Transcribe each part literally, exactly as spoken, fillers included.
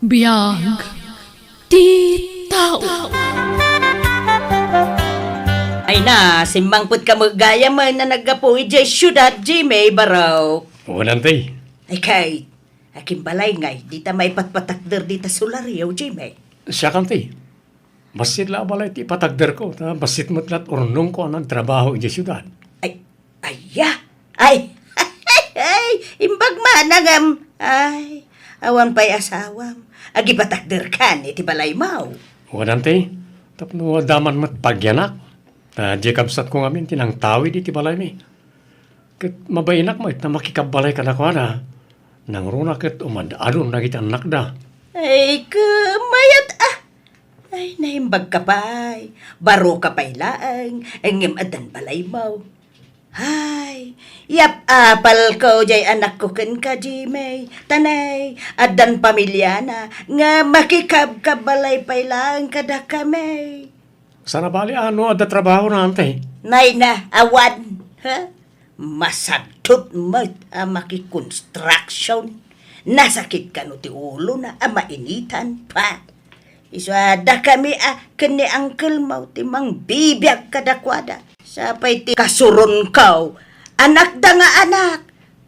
Biag ti tao. Ay na, simmangpet ka met gayam a naggapu idiay siudad, Jimmy Barok. Wen, anti. Ay kay, akin balay ngay, dita maipatpatakder dita solario, Jimmy. Siak, anti. Bassit la a balay ti ipatakderko, ta bassit met la ti urnongko a nagtrabaho idiay siudad. Ay, aya? Ay, ay, imbag man, ngem. Ay, awan pay asawam. Agipatakderkan iti balaymaw. Wen, anti, tapno adda man met pagyanak. Ta diay kabsatko ngamin ti nangtawid iti balaymi. Ket mabainak met a makikabbalay kadakuada. Nangruna ket umad-adun dagiti annakda. Ay, ket mayat a. Ay, naimbag ka pay. Baro ka pay laeng, ngem addan balaymo. Ay, yap-apalko diay anakko kenka, Jimmy. Tanay, addan pamiliana nga makikabkabbalay pay laeng kadakami. Sana bali a no adda trabahona, anti? Nay na, awan. Ha? Masagtot met a makikonstruction. Nasakit kano ti ulona a mainitan pa. Isu a dakami a ken ni uncle mo ti mangbibiag kadakuada. Sapay ti kasuronko, anakda nga anak.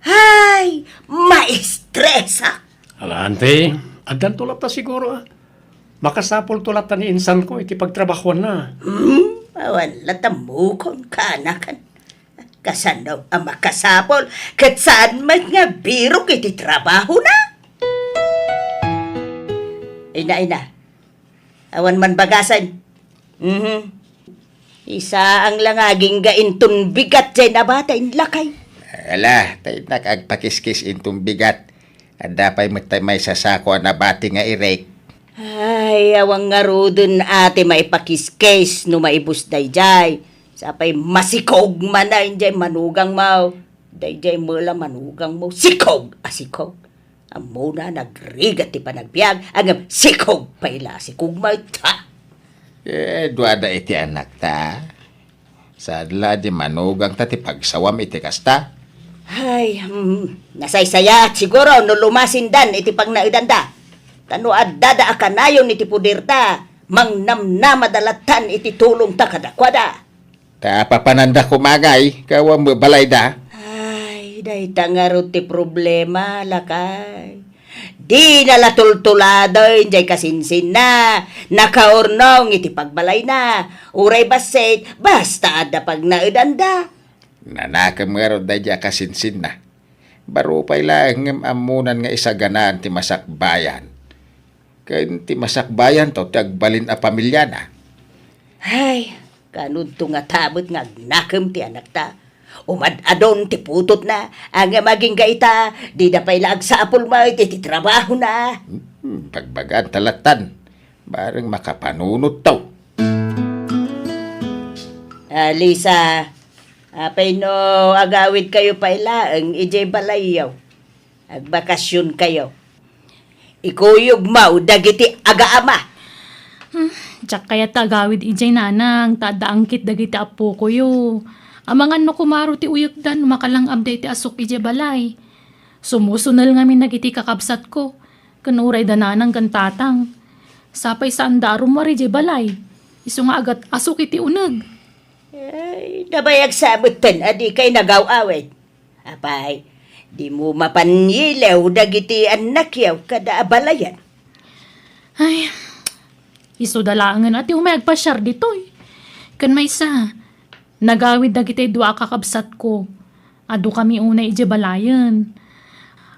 Hay, maestresak. Ala, anti, addanto latta siguro, a. Makasapulto latta ni insanko iti pagtrabahoanna. Hmm, awan latta mukon kaanakan. Kasano a makasapul ket saan met nga birok iti trabahona? Ina, ina. Awan man bagasen. Mhm. Isaang la nga agingga inton bigat diay nabati, lakay. Ala, ta innak agpakiskis inton bigat. Adda pay met tay maysa sako a nabati nga irek. Ay, awan ngaruden a ti maipakiskis no maibus daydiay. Sapay masikog manen diay manugangmo. Daydiay met la manugangmo, sikog a sikog. Ammona, nagrigat ti panagbiag, ngem sikog pay la a sikog met, ha? Eh, duada iti anakta. Saan la di manugangta ti pagsawam iti kasta? Ay, hmm, nasaysayaat siguro no lumasindan iti pangnaedanda. Ta no addada a kanayon iti puderta, mangnamnamada lattan iti tulongta kadakuada. Ta papananda koma ngay, ket awan met balayda. Ay, dayta ngarud ti problema, lakay. Dina la tultuladen diay kasinsinna, nakaurnong iti pagbalayna, uray bassit, basta adda pagnaedanda. Nanakem ngarud daydiay a kasinsinna. Baro pay laeng ngem ammonan nga isaganaan ti masakbayan. Ken ti masakbayanto ti agbalin a pamiliana. Ay, kanudto ngata met nga agnakem ti anakta. Umad-adun ti putotna, ngem agingga ita, dida pay la agsapul met iti trabahona. Hmm, bagbagaanta lattan. Bareng makapanunotto. Ah, Lisa, apay no agawidkayo pay laeng idiay balayyo? Agbakasionkayo. Ikuyogmo dagiti agaama. Hmm, diak kayat ta agawid idiay, nanang, ta adda angkit dagiti appokoyo. Amangan no kumaro ti uyekda no makalang-ab daytoy asuk idiay balay. Sumusunel ngamin dagiti kakabsatko, ken uray da nanang ken tatang. Sapay saanda a rummuar idiay balay. Isu nga agat-asuk iti uneg. Ay, nabayag sa metten a dikay nagaw-awid. Apay, dimo mapan yiliw dagiti annakyo kada abalayan? Ay, isuda laengen a ti umay agpasiar ditoy. Ken maysa, nagawid dagiti dua a kakabsatko. Adukami unay idiay balayen.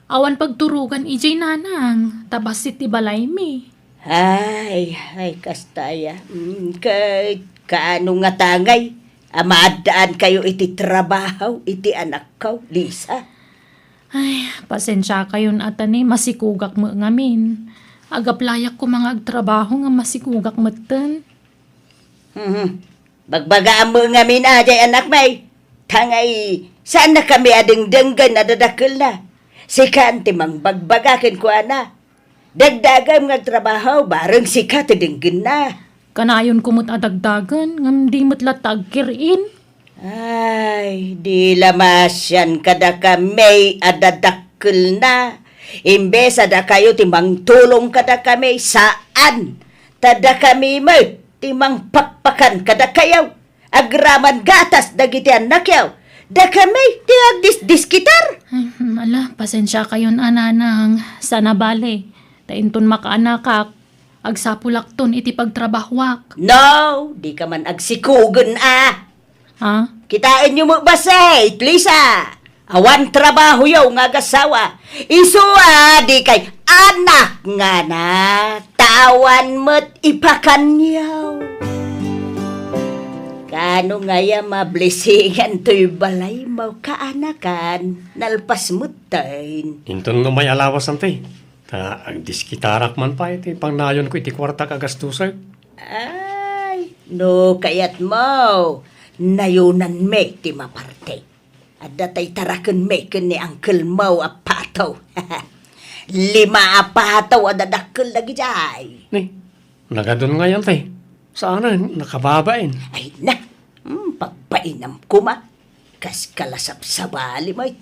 Awan pagturogan idiay, nanang, ta bassit ti balaymi. Ay, ay, kasta aya. Mm, ket kaano ngata ngay a maaddaankayo iti trabaho iti anakko, Lisa? Ay, pasensiakayon a ta ni masikogak met ngamin. Agaplayak koma nga agtrabaho nga masikogak metten. Mhm. Bagbagaam met ngamin a diay anakmi. Ta ngay, saannakami a dengdenggen a dadakkelna. Sikan ti mangbagbaga kenkuana. Dagdagem nga agtrabaho, bareng sika ti denggenna. Kanayonko met a dagdagen, ngem di met latta agkir-in. Ay, di la maasian kadakami a dadakkelna. Imbes a dakayo ti mangtulong kadakami, saan. Ta dakami met ti mangpakpakan kadakayo. Agraman gatas dagiti annakyo. Dakami ti agdisdiskitar. Ay, ala, pasensiakayon a, nanang. Saan a bale. Ta inton makaanakak, agsapulakton iti pagtrabahoak. No, dika man agsikugen a. Ha? Kitaenyo met bassit, Lisa. Awan trabahoyo nga agasawa. Isu a dikay anak nga anak. Ta awan met ipakanyo. Kaano ngay a mablisingan toy balaymo, kaanakan? Nalpas metten. Inton no may alawas, anti. Ta agdiskitarak man pay ti pangnayonko iti kuartak a gastusek. Ay, no kayatmo, nayonanmi ti maparte. Adda tay tarakenmi ken ni angkelmo a Pato. Lima a pato a dadakkel dagidiay. Ni, nagadun ngay, anti. Saan a nakababain? Ay na, hmm, pagbainam koma. Kas kalasabsabali met.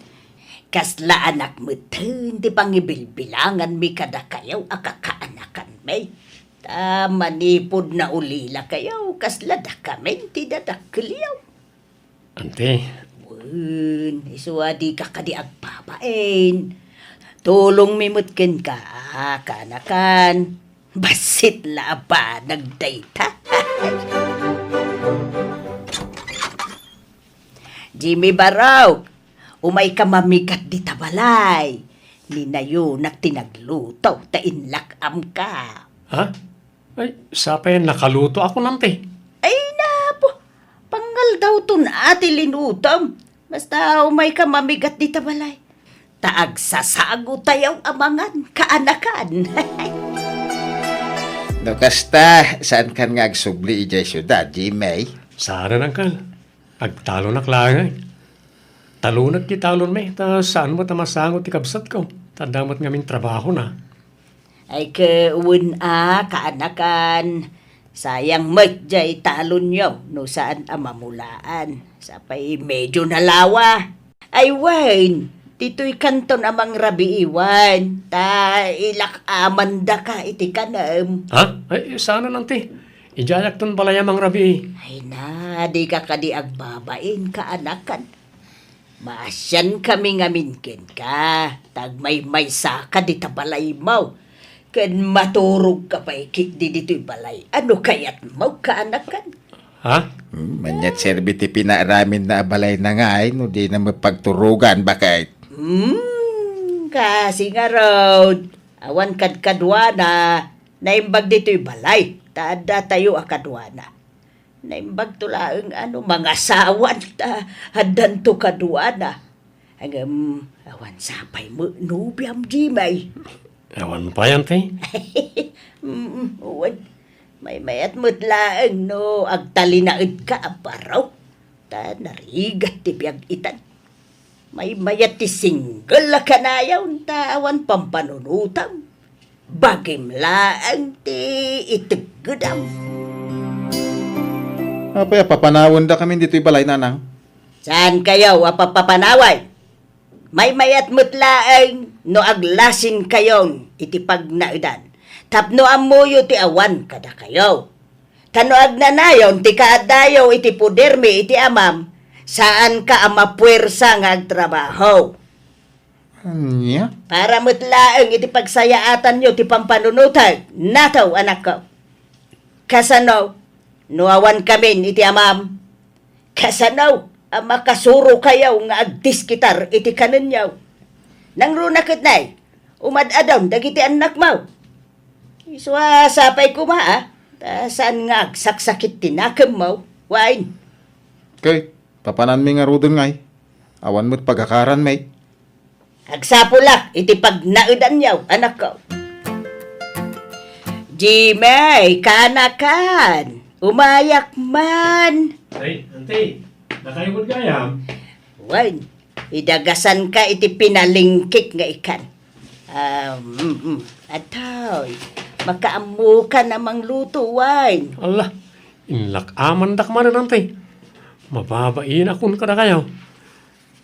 Kasla anak metten ti pangibilbilanganmi kadakayo a kakaanakanmi. Ta manipud naulilakayo, kasla dakamin ti dadakkelyo. Anti. Wen, isu a dika kadi agbabain. Tulongmi met kenka, a, kaanakan. Bassit la a banag dayta. Jimmy Barok, umayka mamigat dita balay. Ni nayonak ti nagluto, ta inlak-amka. Ha? Ay, sapay nakalutoakon, anti. Ay, napo. Pangaldawton a ti linutom. Basta umayka mamigat dita balay. Ta agsasagotayo a mangan, kaanakan. No kasta, saankan nga agsubli idiay siudad, Jimmy? Saan, angkel. Agtalonak laeng. Talonak ti talonmi, ta saan met a masango ti kabsatko, ta adda met ngamin trabahona. Ay, ket wen a, kaanakan, sayang met jay talonyo no saan a mamulaan. Sapay medio nalawa. Ay, wen, ditoy kanton a mangrabii, wen, ta ilak-amandaka iti kanem. Ha? Ay, saan, anti. Idiayakton balay a mangrabii. Ay na, dika kadi agbabain, kaanakan. Maasiankami ngamin kenka, ta agmaymaysaka dita balaymo. Ken maturogka pay ketdi ditoy balay. Ano kayatmo, kaanakan? Ha? Hmm, ania ti serbi ti pinaaraminna a balayna ngay no dina met pagturogan, baket? Hmm, kasi ngarud, awan kadkaduana, naimbag ditoy balay, ta addatayo a kaduana. Naimbagto laeng a no mangasawan ta addanto kaduana. Ngem awan sapay met nobiam, Jimmy. Awan pay, anti? Mm, wen. Maymayat met laeng no agtalinaedka a baro. Ta narigat ti biag itan. Maymayat ti single a kanayon ta awan pampanunotam. Bagim laeng ti iteggedam. Apay a papanawendakamin ditoy balay, nanang? Saankayo a papapanawen? Maymayat met laeng no aglasinkayon iti pagnaedan tapno ammoyo ti awan kadakayo. Ta no agnanayon ti kaaddayo iti podermi iti Amam, saanka a mapuersa nga agtrabaho. Ania? Para met laeng iti pagsayaatanyo ti pampanunotek, nato, anakko. Kasano no awankamin iti Amam? Kasano a makasurokayo nga agdiskitar iti kanenyo? Nangruna ket nay, umad-adon dagiti annakmo. Isu a sapay koma, a, ta saan nga agsaksakit ti nakemmo, wen. Ket papananmi ngaruden ngay, awan met pagakaranmi. Agsapulak iti pagnaedanyo, anakko. Jimmy, kaanakan, umayak man. Ay, anti, dakayo met gayam? Wen, idagasanka iti pinalingkik nga ikan. Ah, mm, mm. Atoy, makaammokan a mangluto, wen. Ala, inlak-amandak manen, anti. Mababainakon kadakayo.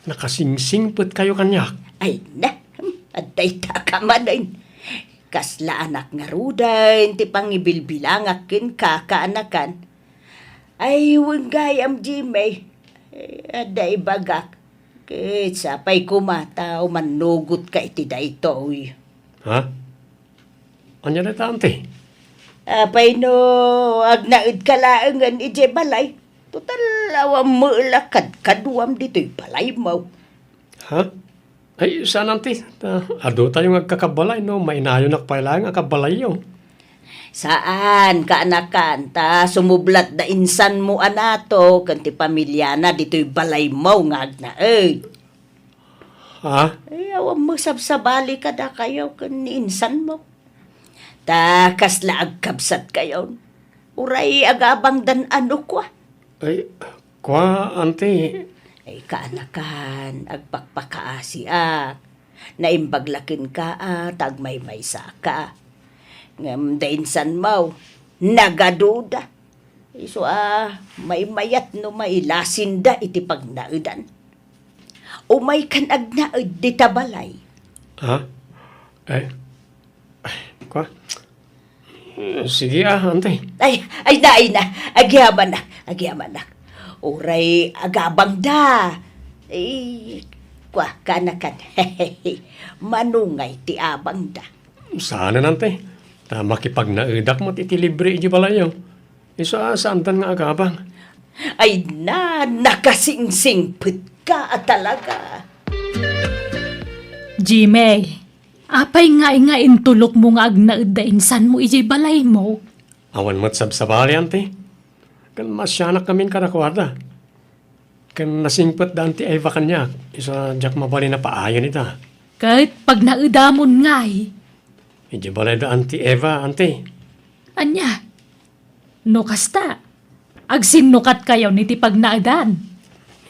Nakasingsingpetkayo kaniak. Ay na, hmm, Adda ita ka manen. Kasla anak ngaruden ti pangibilbilangak kenka, kaanakan. Ay, wen gayam, Jimmy. Eh, adda ibagak. Ket sapay koma ta umannugotka iti daytoy. Ha? Ania dayta, anti? Apay no agnaedka laengen idiay balay? Total, awan met la kadkaduam ditoy balaymo. Ha? Ay, saan, anti. Ta, adu tayo nga agkakabalay, no? Mainayonak pay laeng a kabalayyo. Saan, kaanakan, ta sumublat da insanmo a nato ken ti pamiliana ditoy balaymo nga agnaed. Ha? Ay, awan mo sabsabali kadakayo ken ni insanmo. Ta kasla agkabsat kayon. Uray agabangdan ano kua. Ay, kua, anti. Ay, kaanakan, agpakpakaasiak. Naimbag la kenka a ta agmaymaysaka. Ngem da insanmo, nagaduda. Isu a maymayat no mailasinda iti pagnaedan. Umaykan agnaed dita balay. Ha? Eh? Ay, kua? Sige, ah, anti. Ay, ay na, ay na. Agyamanak, agyamanak. Uray agabangda. Eh, kua, kaanakan. Manungay ti abangda. Saanen, anti. Ta makipagnaedak met iti libre iti balayyo. Isu a saandan nga agabang. Ay na, nakasingsingpetka a talaga. Jimmy, apay ngay nga intulokmo nga agnaedda insanmo idiay balaymo? Awan met sabsabali, anti. Ken masianak kamin kadakuada. Ken nasingpetda anti Eva kaniak, isu a diak mabalin a paayen ita. Ket pagnaedamon ngay? Idiay balayda anti Eva, anti. Ania? No kasta, agsinnukatkayon iti pagnaedan?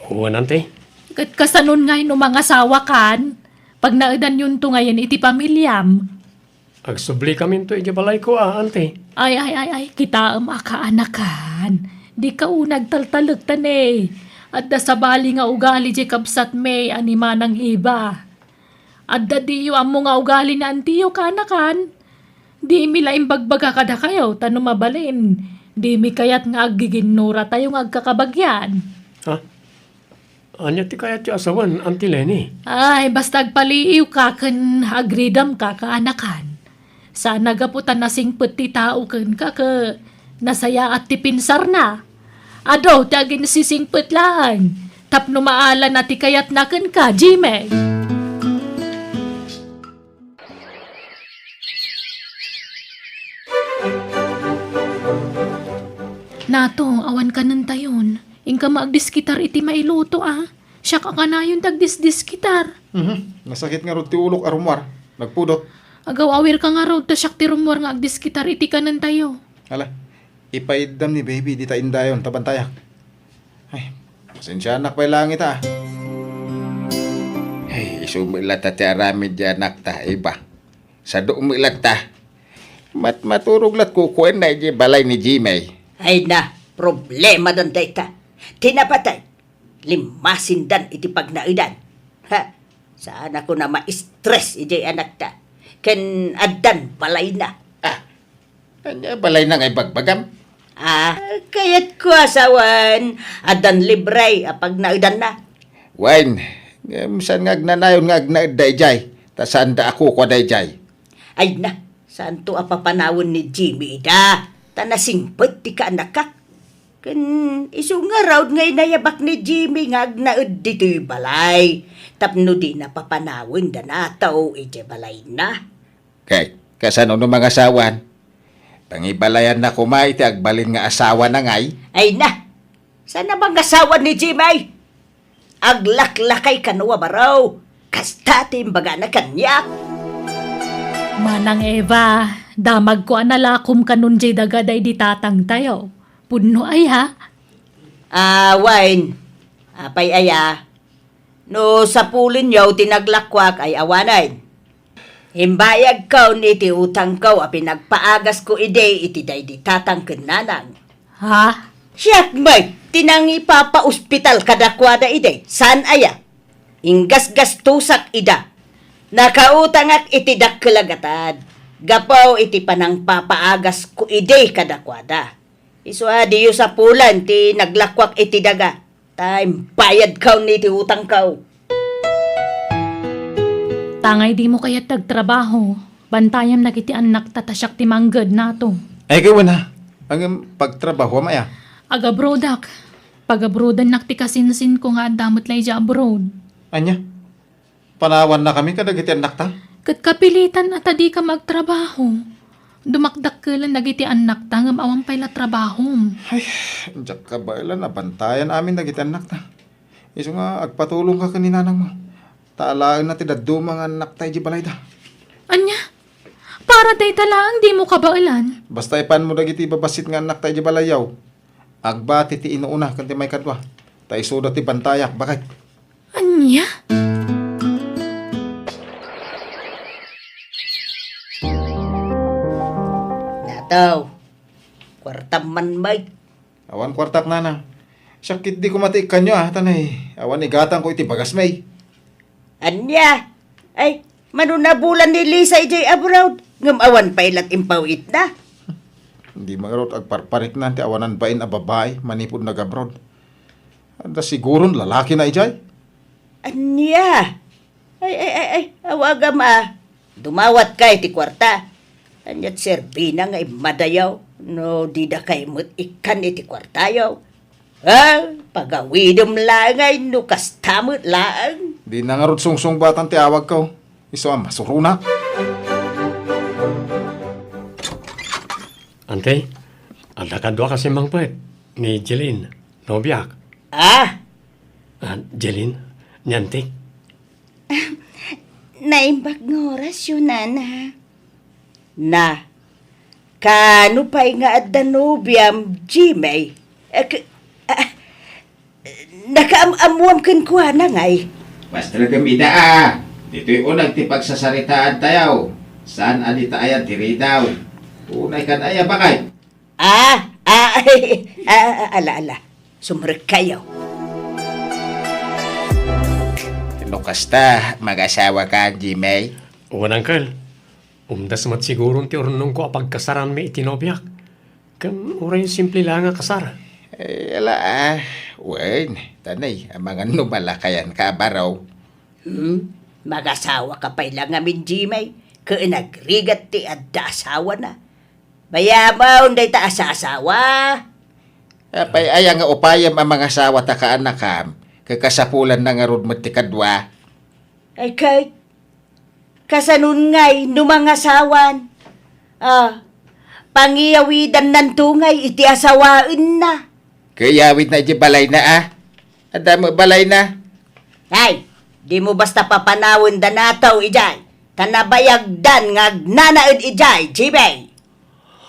Wen, anti. Ket kasanon ngay no mangasawakan? Pagnaedanyonto ngayen iti pamiliam. Agsubli kaminto idiay balayko a, anti. Ay, ay, ay, ay, kitaem a kaanakan. Dika unay agtaltalek ta ne. Adda sabali nga ugali diay kabsatmi a ni Manang Eva. Adda diyo ammo nga ugali ni antiyo, kaanakan. Dimi la imbagbaga kadakayo, ta no mabalin, dimi kayat nga aggiginnuratayo nga agkakabagian. Ha? Ania ti kayatyo a sawen, Anti Leni? Ay, basta agpaliiwka ken agridamka, kaanakan. Saan a gapu ta nasingpet ti tao kenka ket nasayaat ti pinsarna. Adu ti aginsisingpet laeng tapno maalana ti kayatna kenka, Jimmy. Nato, awan kanentayon. Inka met agdiskitar iti mailuto, a. Siak a kanayon ti agdisdiskitar. Mhm. Nasakit ngarud ti ulok a rummuar. Nagpudot. Agaw-awirka ngarud ta siak ti rummuar nga agdiskitar iti kanentayo. Ala, ipaiddam ni baby dita indayon ta bantayak. Ay, pasensianak pay laeng ita. Ay, isu met latta ti aramid ti anakta, Eva. Sadu met latta. Mat-, maturog lat kukuenna idiay balay ni Jimmy. Ay na, problema danta ita. Ti napatay, limmasindan iti pagnaedan. Ha? Saan a kuna ma-stress idiay anakta. Ken addan balayna. Ah, ania balayna nga ibagbagam? Ah, kayatko a sawen, addan libre a pagnaedanna. Wen, ngem saan nga agnanayon nga agnaedda idiay, ta saanda a kukuada idiay. Ay na, saanto a papanawen ni Jimmy ida, ta nasingpet ti kaanakak. Ken isu ngarud nga inayabak ni Jimmy nga agnaed ditoy balay, tapno dina papanawen da Nato idiay balayna. Kay, kasano no mangasawan? Pangibalayanna koma iti agbalin nga asawana ngay? Ay na! Saan a mangasawa ni Jimmy? Aglaklakay kano a baro. Kasta ti imbagana kaniak. Manang Eva, damagko a nalakom kanon diay daga daydi tatangtayo. Pudno aya? Ah, wen. Apay aya? No sapulenyo ti naglakuak ay awanen. Imbayagkon iti utangko a pinagpaagasko idi iti daydi tatang ken nanang. Ha? Siak met ti nangipapaospital kadakuada idi, saan aya? Inggasgastosak ida. Nakautangak iti dakkel a gatad, gapu iti panangpapaagasko idi kadakuada. Isu a diyo sapulan ti naglakuak iti daga, ta imbayadkaw ni ti utangkaw. Tangay dimo kayat ti agtrabaho, bantayam dagiti annakta ta siak ti mangged nato. Ay, kay wen, ha? Ngem pagtrabahoam aya? Agabrodak. Pagabrodannak ti kasinsinko nga adda met la idiay abroad. Ania? Panawannakami kadagiti annakta? Ket kapilitan a ta dika magtrabaho. Dumakdakkelan dagiti annakta ngem awan pay la trabahom. Ay, diak kabaelan a bantayan amin dagiti annakta. Isu nga agpatulongka ken ni nanangmo. Ta alaenna ti dadduma nga annakta idiay balayda. Ania? Para dayta laeng dimo kabaelan? Basta ipanmo dagiti babassit nga annakta idiay balayyo. Agbati ti inuuna ken ti maikadua. Ta isuda ti bantayak, baket. Ania? Nataw, kuartam man, Mike. Awan kuartak, nana. Siak ketdi koma ti ikkanyo, a, tanay. Awan igatangko iti bagasmi. Ania? Ay, mano nabulan ni Lisa idiay abroad, ngem awan pay lat impaw-itna. Di mangarud agparpariknan ti awanan bain a babai manipud nag-abroad. Adda siguron lalakina idiay. Ania? Ay, ay, ay, ay, awagam a. Dumawatka iti kuarta. Aniat serbina nga immadayo no didakay met ikkan iti kuartayo? Ah, pagawidem laeng ay no kasta met laeng. Di na ngarud sungsungbatan ti awagko. Isu a masuruna. Ante, adda kadua kasi mangpet ni Jeline, nobiak. Ah? Ah, Jeline, ni Antik. Naimbag nga orasyo, nana. Na, kano pay nga adda nobiam, Jimmy? Eh, k-, ah, nakaam-ammoam kenkuana ngay? Pastrek ida a. Ditoy uneg ti pagsasaritaan tayo. Saan a dita aya ti ridaw? Unay kan aya, bakay? Ah, ah, ah, ah, ala, ala. Sumrekkayo. No kasta, mag-asawakan, Jimmy? Wen, uncle. Umdas met siguron ti urnongko a pagkasaranmi iti nobiak. Ken uray simple la nga kasar. Eh, ala, ah, wen, tanay, amangan no malakayanka a baro. Hmm? Mag-asawaka pay la ngamin, Jimmy, ken agrigat ti adda asawana. Bayamon dayta a saasawa. Apay aya nga upayem a mangasawa ta kaanakam, ket kasapulanna ngarud met ti kadua? Ay, ket kasanon ngay no mangasawan? Ah, pangiyawidannanto ngay iti asawaenna. Kayawidna iti balayna, a? Adda met balayna? Ay, dimo basta papanawen da nataw idiay, ta nabayagdan nga agnanaed idiay, Jimmy.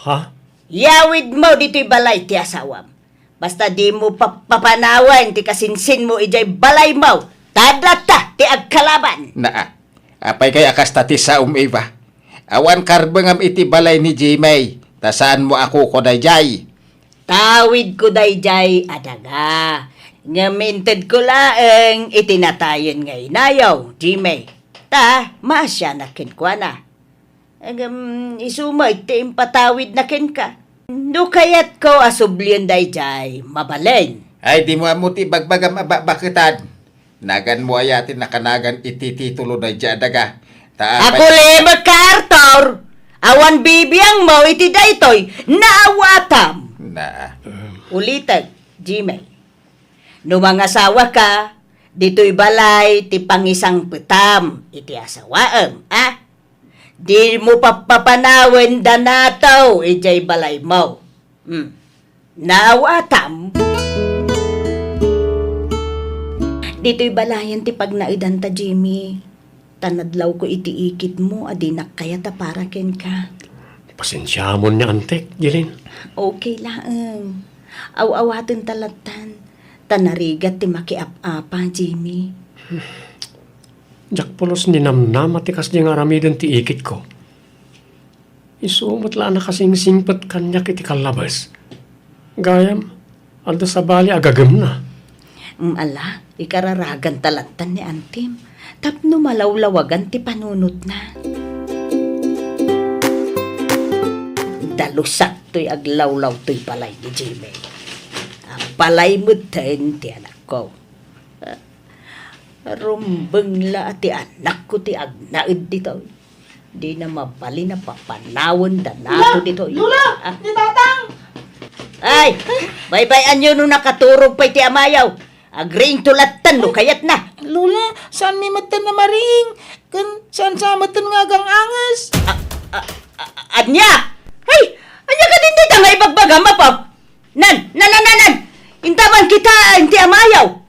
Ha? Yawidmo ditoy balay ti asawam. Basta dimo pap-, papanawen ti kasinsinmo idiay balaymo, ta adda ta ti agkalaban. Naa, apay kay a kasta ti saom, Eva? Awan karbengam iti balay ni Jimmy, ta saanmo a kukua daydiay. Tawidko daydiay a daga. Ngem intedko laeng iti natayen nga inayo, Jimmy. Ta maasianak kenkuana. Ngem isu met ti impatawidna kenka. No kayatko a sublien daydiay, mabalin. Ay, dimo ammo ti ibagbagam a bakbaketan. Naganmo aya ti nakanagan iti titulo daydiay a daga? Ta apay— Agulimekka, Arthur! Awan bibiangmo iti daytoy, naawatam! Na. Ulitek, Jimmy. No mangasawaka, ditoy balay ti pangisangpetam iti asawaem, a? Dimo pappapanawen da nataw idiay balaymo. Hmm. Naawatam? Ditoy balayen ti pagnaedanta, Jimmy. Ta nadlawko iti ikitmo a dinak kayat a para kenka. Pasensiamon nga antek, Jeline. Okay laeng. Aw-awatenta lattan. Ta narigat ti makiap-apa, Jimmy. Diak pulos ninamnama ti kasdi nga aramiden ti ikitko. Isu met la a nakasingsingpet kaniak iti kallabes. Gayam, adda sabali a gagemna. Mm, ala, ikararaganta lattan ni antim. tapno malawlawagan ti panunotna. Dalusak toy aglawlaw toy balay ni Jimmy. Balay metten ti anakko. Rumbeng la ti anakko ti agnaed ditoy. Dina mabalin a papanawen da nato ditoy. Lola! Ah. Ni Tatang! Ay! Baybay-anyo no nakaturog pay ti amayo. Agriingto latta no kayatna. Lola, saanmi metten a mariing. Ken saan sa metten nga agang-anges. Ah, ah, ah, ania? Ay! Ania kadin dayta nga ibagbagam, Apo? Nan, nan, nan, nan, nan! Intaman kita, inti amayo!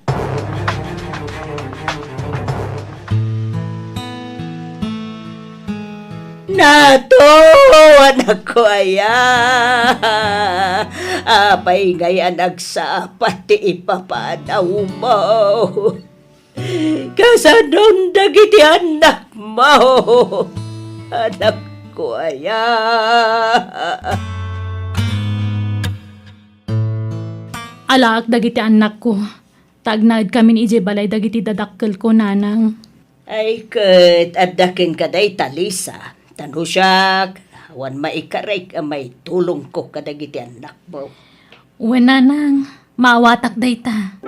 Nato, anakko aya! Apay ngay a nagsapa ti ipapanawmo? Kasanon dagiti annakmo? Anakko aya? Alaek dagiti annakko, ta agnaedkamin idiay balay dagiti dadakkelko, nanang. Ay, ket adda kenka dayta, Lisa. Ta no siak, awan maikarek a maitulongko kadagiti annakmo. Wen, nanang, maawatak dayta.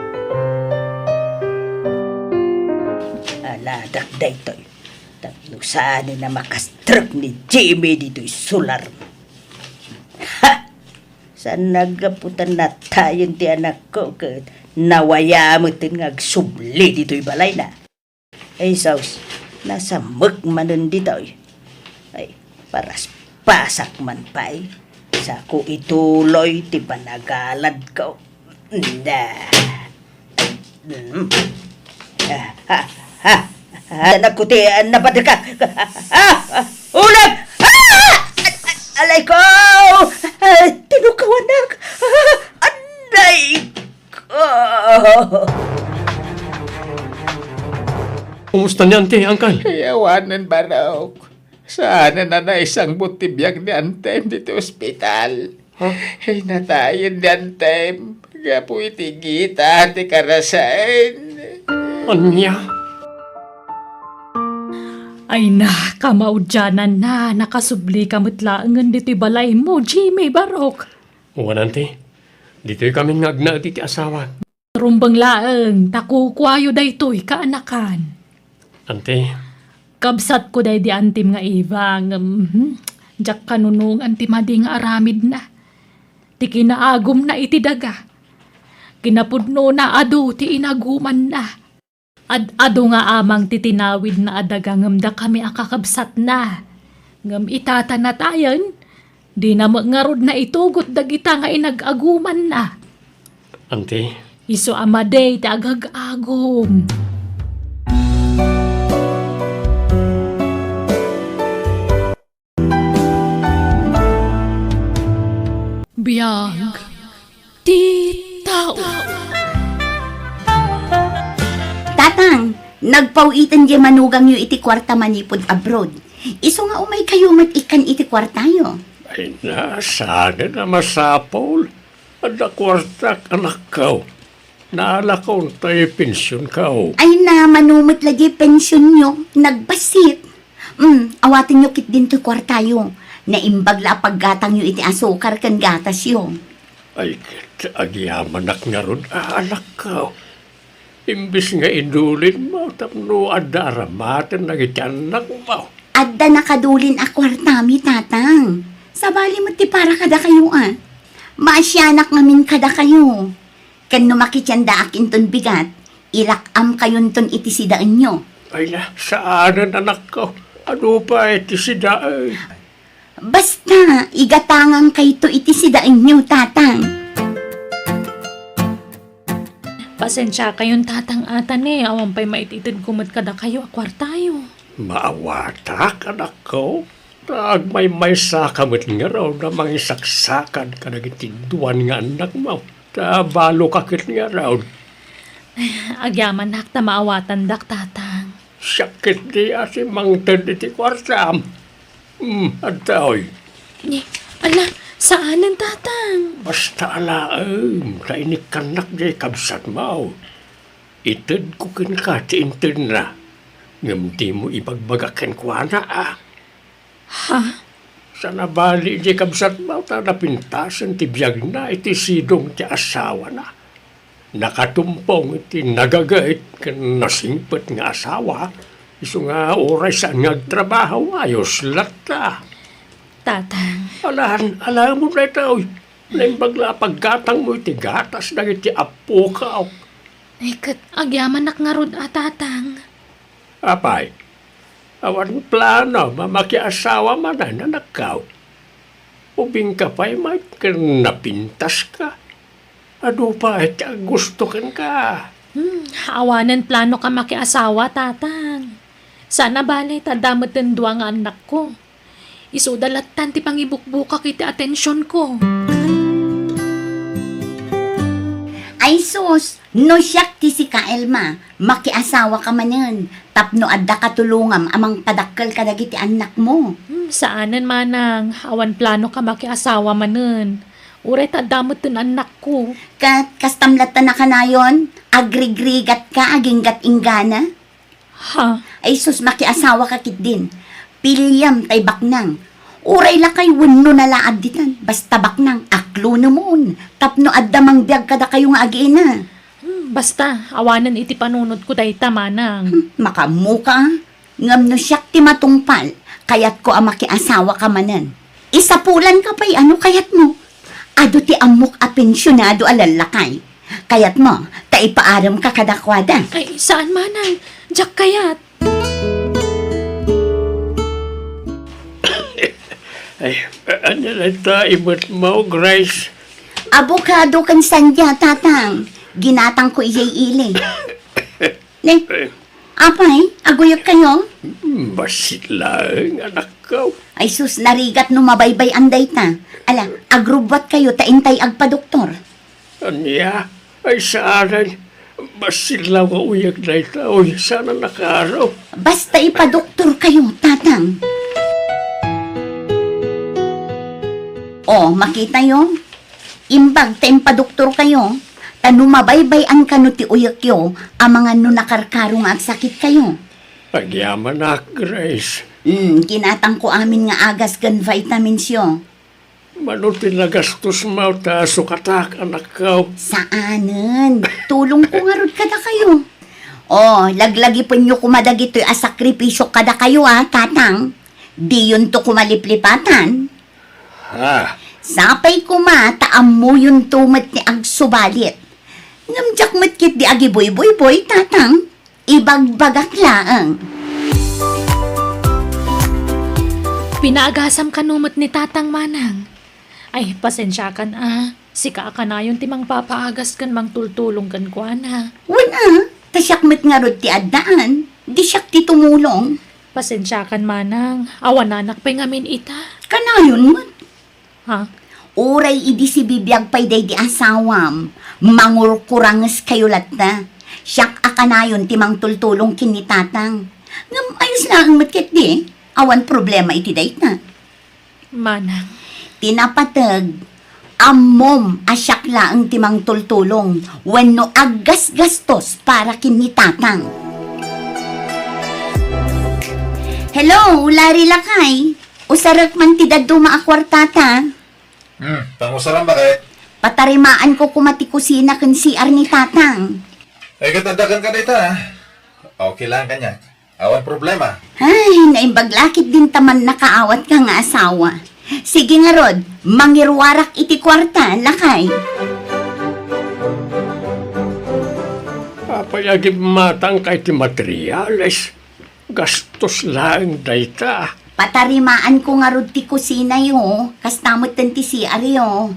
Aladak daytoy. Tapno saanen a makastrek ni Jimmy ditoy solar. Ha! Saan naggapu ta natayen ti anakko ket nawaya metten nga agsubli ditoy balayna. Ay, sus, nasamek manen ditoy. Ay, paraspasak man pay. Sako ituloy ti panagaladko. Da. Mm. Ah, ah, ah, ah, anak ko ti, ah, napadaka. Ah, ah, ulag! Ah! Alay ko! Ah, tinukawanak! Ah, anay! Ah. Kumusta ni Auntie, Uncle? Ay, awanen, Barok. Saanen a naisangbat ti biag ni Antem ditoy ospital. Ha? Ay, natayen ni Antem gapu iti gita ti karasaen. Ania? Ay na, kamaudiananna, nakasublika met laengen ditoy balaymo, Jimmy, Barok. Wen, Auntie. Ditoy kami nga agnaed iti asawak. Rumbeng laeng, ta kukuayo daytoy kaanakan. Auntie. Kabsatko daydi Antem nga Eva, ngem, hmm, diak kanunongan ti madi nga aramidna. Ti kinaagumna iti daga. Kinapudnona adu ti inagumanna. Ad-adu nga amang ti tinawidna a daga ngem dakami a kakabsatna. Ngem ita ta natayen, dina met ngarud naitugot dagita nga inag-agumanna. Auntie. Isu a madi ti agag-agum. Biag ti tao. Tatang, nagpaw-iten diay manugangyo iti kuarta manipud abroad. Isu nga umaykayo met ikkan iti kuartayo. Ay na, saanen a masapul. Adda kuartak, anakko. Naalakon tay pensionko. Ay na, mano met la diay pensionyo, nagbassit. Mm, awatenyo ketdin toy kuartayo. Naimbag la a paggatangyo iti asukar ken gatasyo. Ay, ket agyamanak ngarud, anakko. Imbes nga idulinmo tapno adda aramaten dagiti annakmo. Adda nakadulin a kuartami, Tatang. Sabali met ti para kadakayo, a. Maasianak ngamin kadakayo. Ken no makikiandaak inton bigat, ilak-amkayonton iti sidaenyo. Ay na, saanen, anakko. Adu pay ti sidaen? Basta, igatangangkayto iti sidaenyo, Tatang. Pasensiakayon, Tatang, a ta ne, awan pay maititedko met kadakayo a kuartayo. Maawatak, anakko. Ta agmaymaysaka met ngarud a mangisaksakad kadagiti duan nga annakmo. Ta baloka ket ngarud. Agyamanak ta maawatandak, Tatang. Siak ketdi a ti mangted iti kuartam. Hmm, adtoy. Ni, ala, saanen, Tatang. Basta alaem, ta inikkannak diay kabsatmo. Itedko kenka ti intedna. Ngem dimo ibagbaga kenkuana, a. Ha? Saan a bali diay kabsatmo ta napintasen ti biagna iti sidong ti asawana. Nakatumpong iti nagagayt ken nasingpet nga asawa, isu nga uray saan nga agtrabaho, ayos latta. Tatang. Alan, alamon dayta, oy. Naimbag la a paggatangmo iti gatas dagiti appokaw. Ay, ket agyamanak ngarud a, Tatang. Apay, awan plano a makiasawa manen, anakko? Ubingka pay met ken napintaska. Adu pay ti aggusto kenka. Hmm, awanen planoak a makiasawa, Tatang. Saan a bali ta adda metten dua nga annakko. Isuda lattan ti pangibukbukak iti atensionko. Ay sus, no siak ti sika, Elma, makiasawaka manen, tapno adda katulongam a mangpadakkel kadagiti annakmo. Hmm, saanen, Manang. Awan planoak a makiasawa manen. Uray ta adda metten annakko. Ket kastam latta a kanayon, agrigrigatka agingga't inggana? Ha? Ay sus, makiasawaka ketdin. Piliam tay baknang. Uray lakay wenno nalaad ditan, basta baknang, aklonemon, tapno adda mangbiag kadakayo nga agina. Hmm, basta, awanen iti panunotko dayta, Manang. Hmm, makaammoka, a. Ngem no siak ti matungpal, kayatko a makiasawaka manen. Isapulanka pay a no kayatmo. Adu ti ammok a pensionado a lallakay. Kayatmo, ta ipaaremka kadakuada. Ay, saan, Manang. Diak kayat. Ay, ania dayta imetmo, Grace? Abokado ken sandia, Tatang. Ginatangko idiay ili. Ne? Ay. Apay, aguyekkayo? Hmm, bassit laeng, anakko. Ay sus, narigat no mabaybay-an dayta. Ala, agrubbuatkayo ta intay agpadoktor. Ania? Ay, saanen. Bassit laeng nga uyek dayta. Uy, saan a nakaro. Basta ipadoktorkayo, Tatang. O, makitayo? Imbag ta impadoktorkayo, ta no mabaybay-an kano ti uyekyo, amangan no nakarkaro nga agsakitkayo. Agyamanak, Grace. Hmm, ginatangko amin nga agas ken vitamins yo. Mano ti nagastosmo ta sukatak, anakko? Saanen. Tulongko ngarud kadakayo. O, laglagipenyo koma dagitoy a sakripisio kadakayo, a, Tatang. Diyonto koma liplipatan. Ha? Sapay koma ta ammoyonto met ti agsubalit. Ngem diak met ketdi agibuyboyboy, Tatang. Ibagbagak laeng. Pinaagasam kano met ni Tatang, Manang. Ay, pasensiakan a. Sika a kanayon ti mangpapaagas ken mangtultulong kenkuana. Wen a, ta siak met ngarud ti addaan. Di siak ti tumulong. Pasensiakan, Manang. Awananak pay ngamin ita. Kanayon met. Ha? Uray idi sibibiag pay daydi asawam, mangurkurangeskayo latta. Siak a kanayon ti mangtultulong ken ni Tatang. Ngem ayos laeng met ketdi, awan problema iti dayta. Manang. Ti napateg, ammom a siak laeng ti mangtultulong wenno aggasgastos para ken ni Tatang. Hello, Larry lakay. Usarek man ti dadduma a kuartata. Hmm, pangusaram, bakit? Patarimaanko koma ti kusina ken C R ni Tatang. Ay, ket adda kenka dayta, a. Okay lang kaniak. Awan problema. Ay, naimbag la ketdin ta mannakaawatka nga asawa. Sige ngarud, mangiruarak iti kuarta, lakay. Apay a gimmatangka iti materials? Gastos laeng dayta. Patarimaanko ngarud ti kusinayo, kasta metten ti C R yo.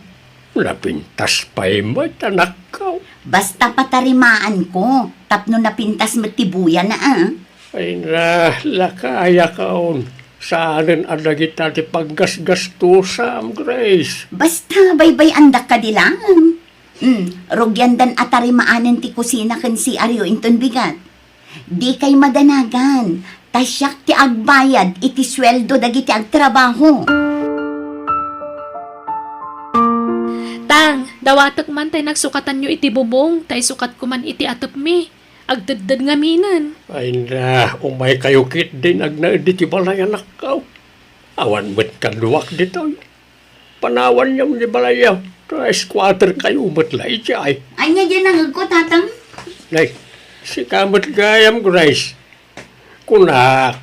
Napintas pay met, anakko. Basta patarimaanko, tapno napintas met ti buyana, a. Ay na, lakayakon. Saanen a dagita ti paggasgastosam, Grace. Basta baybay-andak kadi laeng. Hmm, rugiandan a tarimaanen ti kusina ken C R yo inton bigat. Dikay madanagan, ta siak ti agbayad iti sueldo dagiti agtrabaho. Tang, dawatek man tay nagsukatanyo iti bubong, ta isukatko man iti atepmi. agtedded ngaminen. Ay na, umaykayo ketdin agnaed ditoy balay, anakko. Awan met kaduak ditoy. Panawanyo ni balay, ta squatter kayo met la idiay. Ania diay nangegko, Tatang? Nay, sika met gayam, Grace. Kunak,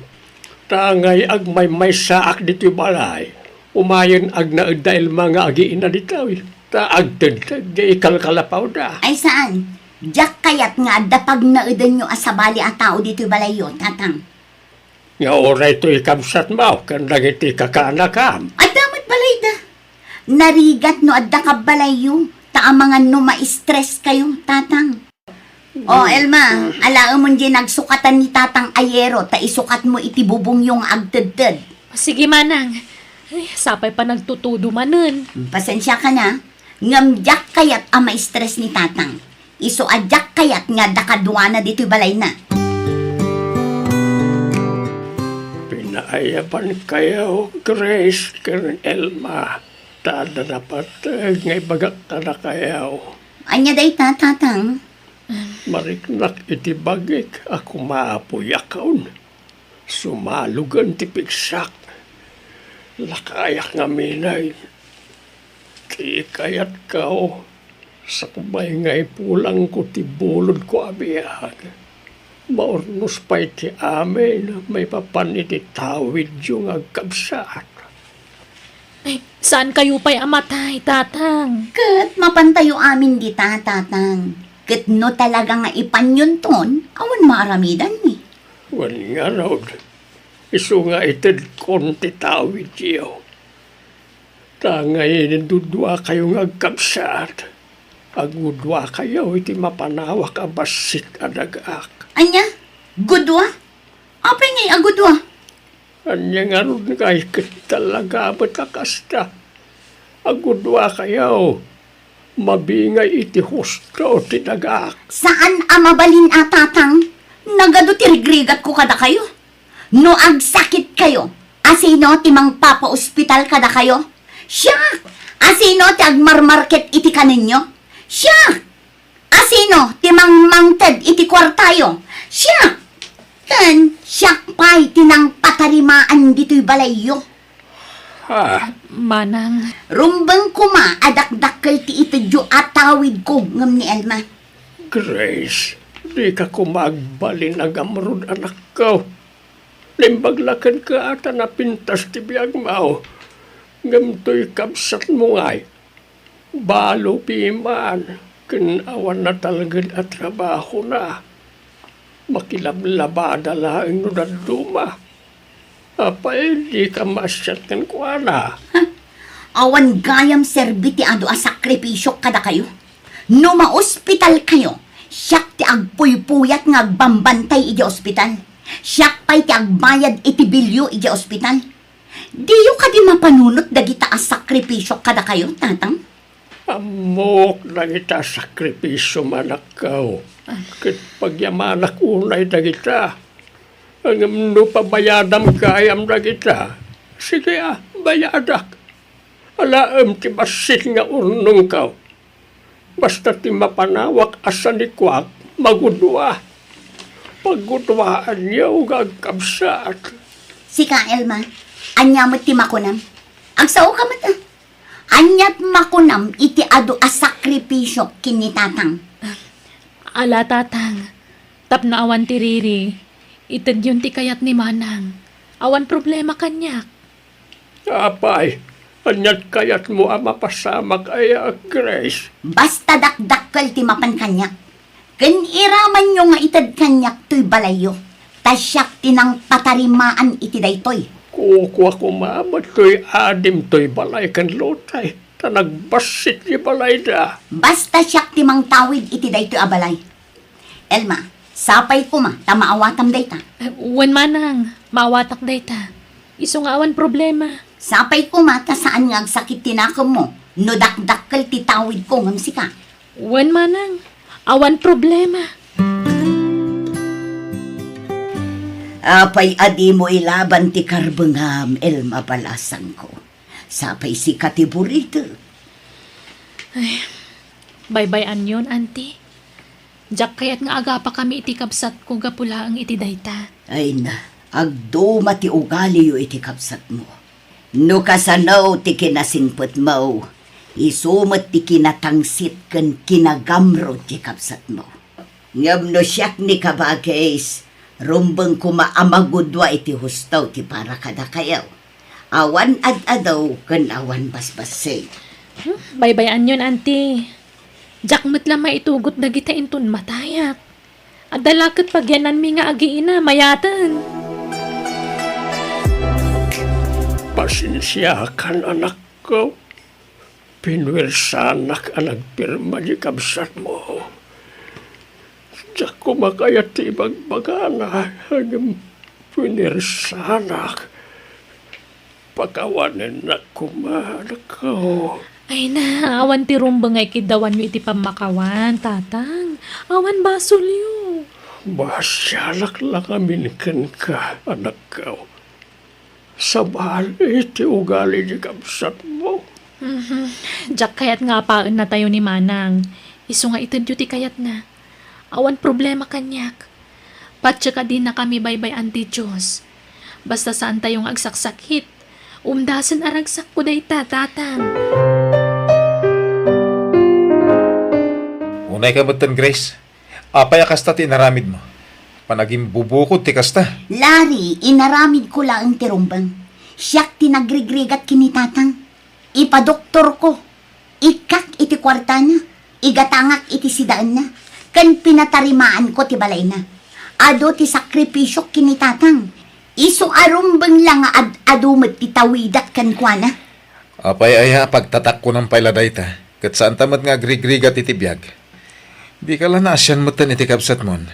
ta ngay agmaymaysaak ditoy balay, umayen agnaed da Elma nga agiina ditoy, ta agtedded diay kalkalapawda. Ay saan, diak kayat nga adda pagnaedanyo a sabali a tao ditoy balayyo, Tatang. Nga uray toy kabsatmo ken dagiti kakaanakam. Adda met balayda. Narigat no adda kabbalayyo, ta amangan no ma-stress kayo, Tatang. O, Elma, alaemon diay nagsukatan ni Tatang a yero ta isukatmo iti bubongyo nga agtedded. Sige, manang. Ay, sapay panagtutudo manen. Pasensiaka na, ngem diak kayat a ma-stress ni Tatang. Isu a diak kayat nga adda kaduana ditoy balayna. Pinaayabankayo, Grace ken Elma, ta adda napateg nga ibagak kadakayo. Ania dayta, Tatang? Mariknak iti bagik a kumaapuyakon. Sumalogen ti pigsak. Lakayak ngamin. Ti kayatko, sakbay nga ipulangko ti bulodko a biag, maurnos pay ti amin maipapan iti tawidyo nga agkabsat. Ay, saan kayo pay a matay, Tatang? Ket mapantayo amin dita, Tatang. Ket no talaga nga ipanyonton, awan maaramidanmi. Wen ngarud, isu nga itedkon ti tawidyo. Ta ngay duduakayo nga agkabsat, agguduakayo iti mapanawak a bassit a dagak. Ania? Gudua? Apay ngay a gudua? Ania ngarud ngay ket talaga met a kasta? Agguduakayo, mabingay iti husto ti dagak. Saan a mabalin a, Tatang? Nagadu ti rigrigatko kadakayo. No agsakitkayo, asino ti mangpapaospital kadakayo? Siak! Asino ti agmarmarket iti kanenyo? Siak! Asino ti mangmangted iti kuartayo? Siak! Ken siak pay ti nangpatarimaan ditoy balayyo. Ah. Manang. Rumbeng koma a dakdakkel ti itedyo a tawidko ngem ni Elma. Grace, dika koma agbalin a ngamrud, anakko. Naimbag la kenka ta napintas ti biagmo, ngem toy kabsatmo ngay. Balo piman ken awan natalged a trabahona. Makilablabada laeng no dadduma. Apay, dika maasiat kenkuana? Awan gayam serbi ti adu a sakripisiok kadakayo. No maospitalkayo, siak ti agpuypuyat nga agbambantay idiay ospital. Siak pay ti agbayad iti bilio idiay ospital. Diyo kadi mapanunot dagita a sakripisiok kadakayo, Tatang? Ammok dagita a sakripisio, anakko. Ket pagyamanak unay dagita. Ngem no pabayadam gayam dagita, sige a, bayadak. Alaem ti bassit nga urnongko. Basta ti mapanawak a sanikuak, magudua. Pagguduaanyo nga agkabsat. Sika, Elma, ania met ti makunam? Agsaoka met, a. Ania ti makunam iti adu a sakripisiok ken ni Tatang? Ala, Tatang, tapno awan ti riri, itedyon ti kayat ni Manang. Awan problema kaniak. Apay, ania ti kayatmo a mapasamak aya, Grace? Basta dakdakkel ti mapan kaniak. Ken iramanyo nga ited kaniak toy balayyo, ta siak ti nangpatarimaan iti daytoy. Kukua koma met toy adim toy balay ken lotay, ta nagbassit ti balayda. Basta siak ti mangtawid iti daytoy a balay. Elma, sapay koma ta maawatam dayta. Eh, wen manang, maawatak dayta. Isu nga awan problema. Sapay koma ta saan nga agsakit ti nakemmo no dakdakkel ti tawidko ngem sika. Wen manang, awan problema. Apay a dimo ilaban ti karbengam, Elma balasangko. Sapay sika ti buritek. Ay, baybay-anyon, Auntie. Diak kayat nga agapakami iti kabsatko gapu laeng iti dayta. Ay na, agduma ti ugaliyo iti kabsatmo. No kasano ti kinasingpetmo, isu met ti kinatangsit ken kinagamrod ti kabsatmo. Ngem no siak ni kabagis, rumbeng koma a magudua iti husto ti para kadakayo. Awan ad-ado ken awan basbassit. Hmm, baybay-anyon, Auntie. Diak met la maitugot dagita inton matayak. Adda la ket pagiyananmi nga agiina, mayaten. Pasensiakan, anakko. Pinuersanak a nagpirma ti kabsatmo. Diak koma kayat ti ibagbagana, ngem pinuersanak. Pakawanennak koma, anakko. Ay na, awan ti rumbeng nga ikiddawanyo iti pammakawan, Tatang. Awan basolyo. Maasianak la ngamin kenka, anakko. Sabali ti ugali ti kabsatmo. Mhm. Diak kayat nga apaennatayo ni Manang. Isu nga itedyo ti kayatna. Awan problema kaniak. Patse a dinakami baybay-an ti Dios. Basta saantayo nga agsaksakit. Umdasen a ragsakko dayta, Tatang. Unayka metten, Grace. Apay a kasta ti inaramidmo? Panagimbubukod ti kasta. Larry, inaramidko laeng ti rumbeng. Siak ti nagrigrigat ken ni Tatang. Ipadoktorko. Ikkak iti kuartana. Igatangak iti sidaenna. Ken pinatarimaanko ti balayna. Adu ti sakripisiok ken ni Tatang. Isu a rumbeng la nga ad-adu met ti tawidak kenkuana. Apay aya a pagtatakkunan pay la dayta, ket saanta met nga agrigrigat iti biag? Dika la naasian metten iti kabsatmon.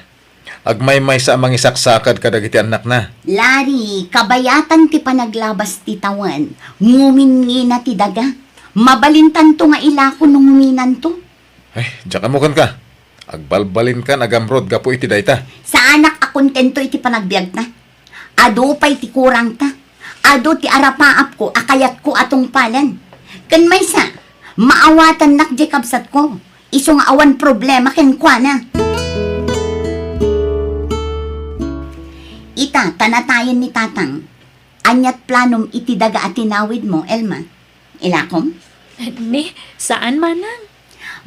Agmaymaysa a mangisaksakad kadagiti annakna. Larry, kabayatan ti panaglabas ti tawen. Nguminngina ti daga. Mabalintanto nga ilako no nguminanto. Ay, diak ammo kenka. Agbalbalinkan agamrod gapu iti dayta. Saanak a kontento iti panagbiagta. Adu pay ti kurangta. Adu ti arapaapko a kayatko a tungpalen. Ken maysa, maawatannak diay kabsatko. Isu nga awan problema kenkuana. Ita, ta natayen ni Tatang. Aniat planom iti daga a tinawidmo, Elma? Ilakom? Ni, saan, Manang?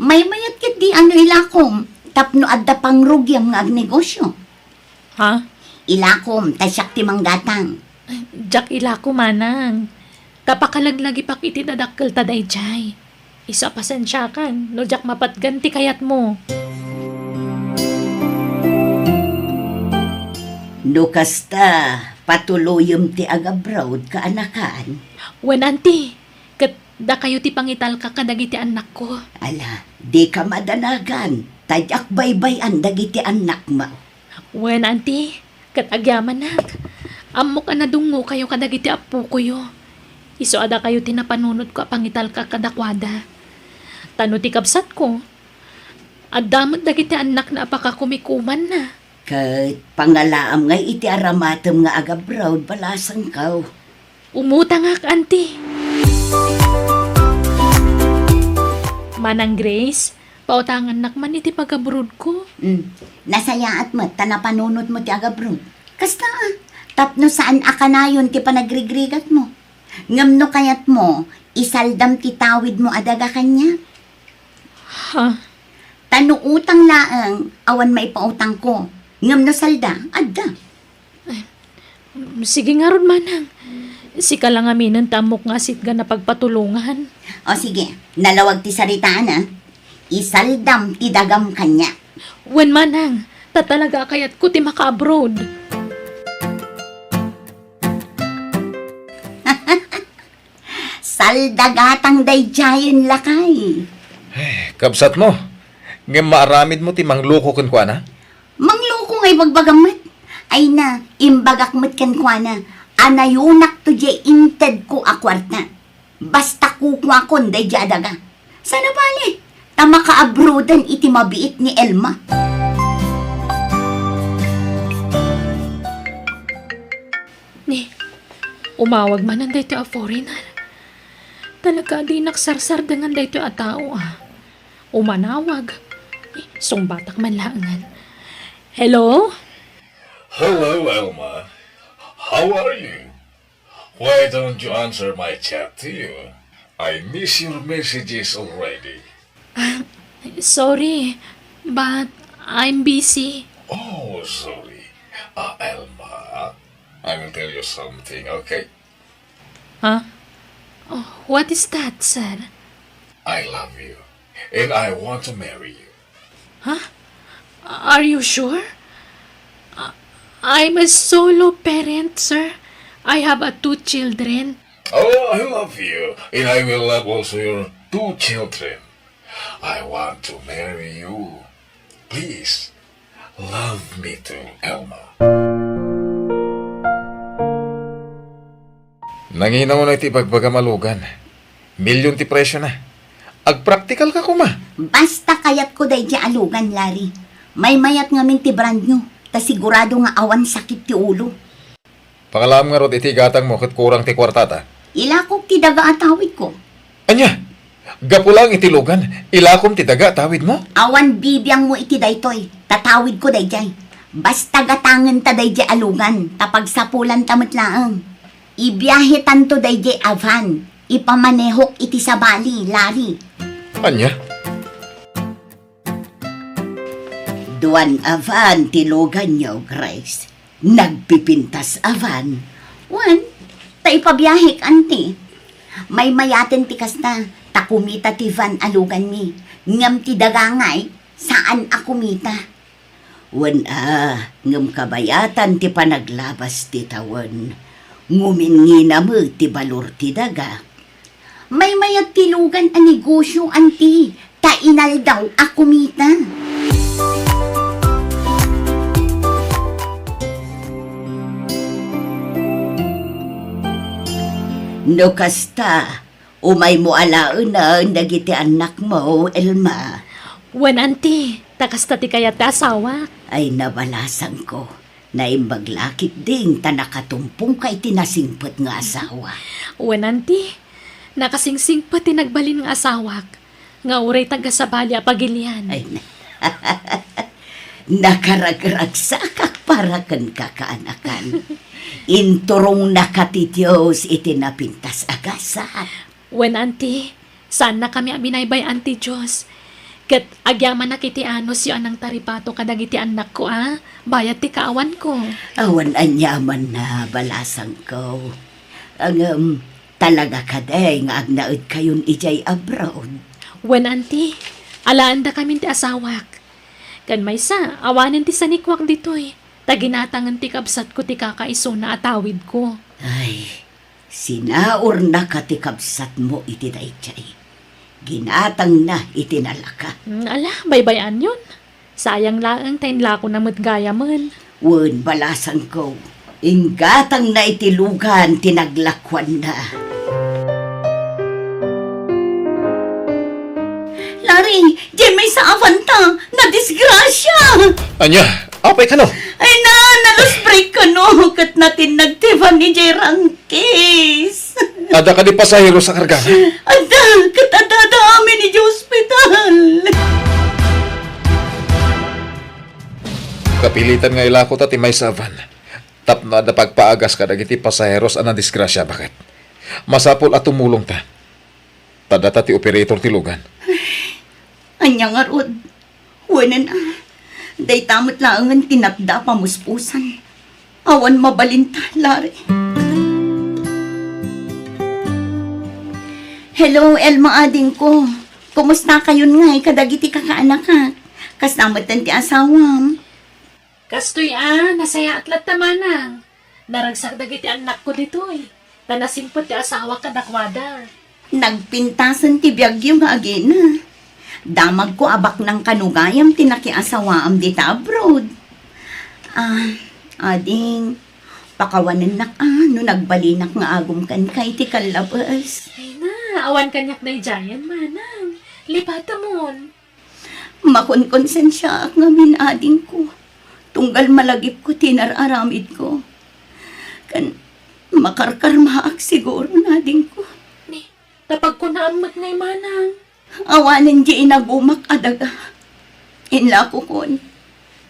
Maymayat ketdi a no ilakom, tapno adda pangrugiam nga agnegosio. Ha? Ilakom, ta siak ti manggatang. Diak ilako, Manang. Ta pakalaglagipak iti dadakkelta daydiay. Isu a pasensiakan no diak mapatgan ti kayatmo. No kasta, patuloyem ti agabroad, kaanakan. Wen, Auntie, ket dakayo ti pangitalka kadagiti annakko. Ala, dika madanagan, ta diak baybay-an dagiti annakmo. Wen, Auntie, ket agyamanak. Ammok a nadungngokayo kadagiti appokoyo. Isu a dakayo ti napanunotko a pangitalka kadakuada. Ta no ti kabsatko, adda met dagiti annakna a pakakumikumanna. Ket pangalaam ngay iti aramatem nga agabroad, balasangko. Umutangak, Auntie. Manang Grace, pautangannak man iti pagabrodko. Mm. Nasayaat met ta napanunotmo ti agabroad. Kasta, ah, tapno saan a kanayon ti panagrigrigatmo. Ngem no kayatmo, isaldam ti tawidmo a daga kaniak. Ha? Ta no utang laeng, awan maipautangko. Ngem no salda, adda. Ay, mm, sige ngarud, Manang. Sika la ngaminen ti ammok nga sitgan a pagpatulongan. O sige, nalawag ti saritaan, ah. Isaldam ti dagam kaniak. Wen, Manang, ta talaga a kayatko ti maka-abroad. Salda gatang daydiayen, lakay. Ay, kabsatmo, ngem maaramidmo ti mangloko kenkuana? Mangloko nga ibagbagam met. Ay na, imbagak met kenkuana a nayonakto diay intedko a kuarta. Basta kukuakon daydiay a daga. Saan a bale, ta makaabroaden iti mabiit ni Elma. Ni, umawag manen daytoy a foreigner. Talaga a dinak sarsardengan daytoy a tao, ah. Umanawag. Sungbatak man laengen. Hello? Hello, Elma. How are you? Why don't you answer my chat to you? I miss your messages already. Ah, sorry, but I'm busy. Oh, sorry. Uh, Elma, I will tell you something, okay? Huh? Oh, what is that, sir? I love you, and I want to marry you. Huh? Are you sure? Uh, I'm a solo parent, sir. I have a two children. Oh, I love you, and I will love also your two children. I want to marry you. Please, love me too, Elma. Nangina mo na iti ibagbagam a lugan. Milyon ti presyo na. Agpraktikal ka koma. Basta kayatko daydiay a lugan, Larry. Maymayat ngamin ti brand new, ta sigurado nga awan sakit ti ulo. Pangalaam ngarud iti igatangmo ket kurang ti kuartata. Ilakok ti daga a tawidko. Ania? Gapu laeng iti lugan, ilakom ti daga a tawidmo? Awan bibiangmo iti daytoy. Tatawidko daydiay. Basta gatangenta daydiay a lugan, ta pagsapulanta met laeng. Ibiahetanto daydiay a van. Ipamanehok iti sabali, Larry. Ania? Duan a van ti luganyo, Grace. Nagpipintas a van. Wen, ta ipabiahek, anti. Maymayaten ti kasta, ta kumita ti van a luganmi. Ngem ti daga ngay, saan a kumita. Wen a, ngem kabayatan ti panaglabas ti tawen. Nguminngina met ti balor ti daga. Maymayat ti lugan a negosyo, anti, ta inaldaw a kumita. No kasta, umaymo alaenen dagiti annakmo, Elma. Wen, anti, ta kasta ti kayat ti asawak. Ay, nabalasangko. Naimbag la ketdin ta nakatumpongka iti nasingpet nga asawa. Wen, anti, nakasingsingpet ti nagbalin nga asawak, nga uray taga-sabali a pagilian. Ay, na-, nakaragragsakak para ken kakaanakan. Inturongnaka ti Dios iti napintas a gasat. Wen, anti, saannakami a binaybay-an ti Dios. Ket agyamanak iti anusyo a nangtaripato kadagiti annakko a bayat ti kaawanko. Awan aniamanna, balasangko. Ngem, talaga kadi nga agnaedkayon idiay abroad? Wen, anti, alaendakamin ti asawak. Ken maysa, awanen ti sanikuak ditoy, ta ginatangen ti kabsatko ti kakaisuna a tawidko. Ay, sinaurnaka ti kabsatmo iti daydiay. Ginatangna iti nalaka. Hmm, ala, baybay-anyon. Sayang laeng ta inlakona met gayamen. Wen, balasangko, inggatangna iti lugan ti naglakuanna. Larry, diay maysa a vanta, nadisgrasia! Ania? Apay kano? Ay na, na-loose brake kano, ket natinnag ti van idiay rangkis. Adda kadi pasahero sa karga? Adda, ket adda, adda amin idiay ospital. Kapilitan nga ilako ta ti maysa a van tapno adda pagpaagas kadagiti pasaheros a nadisgrasia, baket. Masapul a tumulongta. Ta data ti operator ti lugan. Ania ngarud? Wenen a, dayta met laengen ti natda a pamuspusan. Awan mabalinta, Larry. Hello, Elma, adingko. Kumustakayon ngay kadagiti kakaanakak? Kasta metten ti asawam? Kastoy a, nasayaat latta, manang. Naragsak dagiti annakko ditoy, ta nasingpet ti asawak kadakuada. Nagpintasen ti biagyo nga agina. Damagko a baknang kano gayam ti nakiasawaam dita abroad. Ah, ading, pakawanennak a no nagbalinak nga agum kenka iti kallabes. Ay na, awan kaniak daydiayen, manang. Lipatemon. Makonkonsensiaak ngamin, adingko, tunggal malagipko ti inar-aramidko. Ken makarkarmaak siguro, adingko. Ni, ta pagkunaam met ngay, manang. Awanen di inagumak a daga. Inlakokon,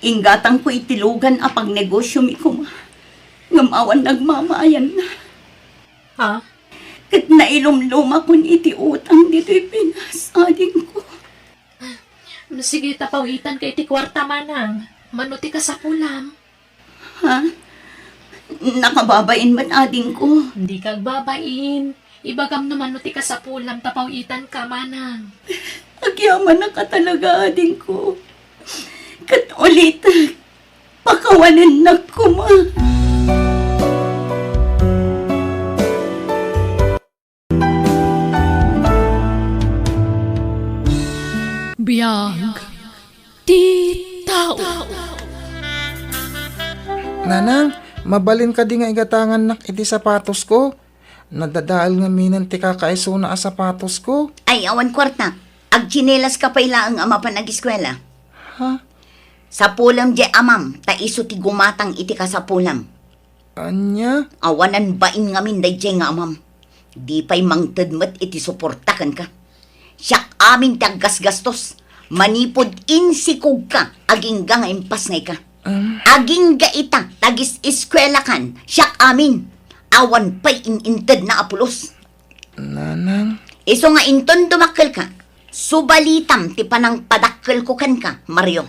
inggatangko iti lugan a pagnegosiomi koma, ngem awan nagmamaayanna. Ha? Ket nailumlumakon iti utang ditoy Pinas, adingko. No sige, ta pawitanka iti kuarta, manang. Mano ti kasapulam? Ha? Nakababain met, adingko. Dika agbabain. Ibagam no mano ti kasapulam ta pawitanka, manang. Agyamanak a talaga, adingko. Ket ulitek, pakawanennak koma. Biag ti tao. Nanang, mabalin kadi nga igatangannak iti sapatosko? Nadadael ngaminen ti kakaisuna a sapatosko. Ay, awan kuarta. Agtsinelas ka pay laeng a mapan agiskuela. Ha? Sapulem diay amam, ta isu ti gumatang iti kasapulam. Ania? Awanan bain ngamin daydiay nga amam. Di pay mangted met iti suporta kenka. Siak amin ti aggasgastos. Manipud insikogka, agingga nga impasngayka. Um. Agingga ita, tagis-eskuelakan, siak amin. Awan pay in-intedna a pulos. Nanang. Isu nga inton dumakkelka, subalitam ti panangpadakkelko kenka, Mario.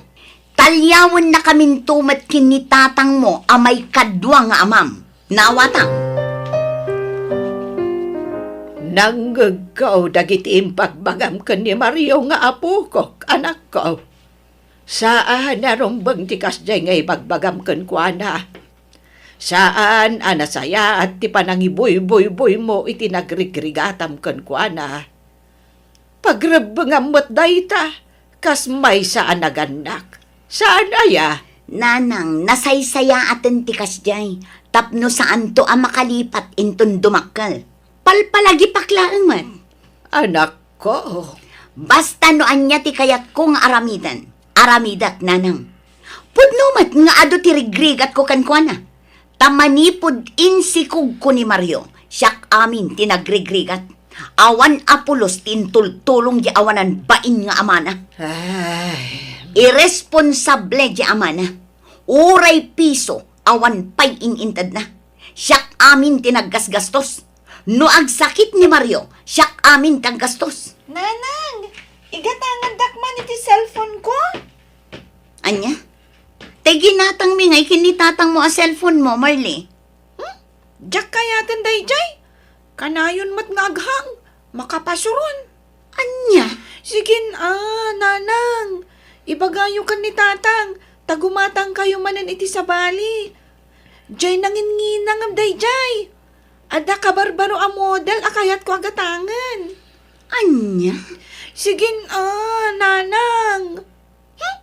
Talyawennakaminto met ken ni tatangmo a maikadua nga amam. Naawatam? Nangngegko dagiti impagbagam ken ni Mario nga apokok, anakko. Saan a rumbeng ti kasdiay nga ibagbagam kenkuana. Saan a nasayaat ti panangibuybuybuymo iti nagrigrigatam kenkuana. Pagrebbengam met dayta, kas maysa a nagannak. Saan aya? Nanang, nasaysayaaten ti kasdiay, tapno saanto a makalipat inton dumakkel. Palpalagipak laeng met. Anakko. Basta no ania ti kayatko nga aramiden, aramidek, nanang. Pudno met nga adu ti rigrigatko kenkuana. Ta manipud insikogko ni Mario, siak amin ti nagrigrigat. Awan a pulos ti intultulong di awanan bain nga amana. Ay. Irresponsable di amana. Uray piso, awan pay in-intedna. Siak amin ti naggasgastos. No agsakit ni Mario, siak amin ti aggastos. Nanang, igatangandak man iti cellphone ko? Ania? Tay ginatangmi ngay ken ni tatangmo a cellphone mo, Marley? Hmm? Diak kayaten daydiay. Kanayon met nga aghang. Makapasuron. Ania? Sige, a, nanang. Ibagayo ken ni tatang, ta gumatangkayo manen iti sabali. Diay nanginnginangam daydiay. Adda kabarbaro a model a kayatko a gatangen. Ania? Sige, a, nanang. Hmm?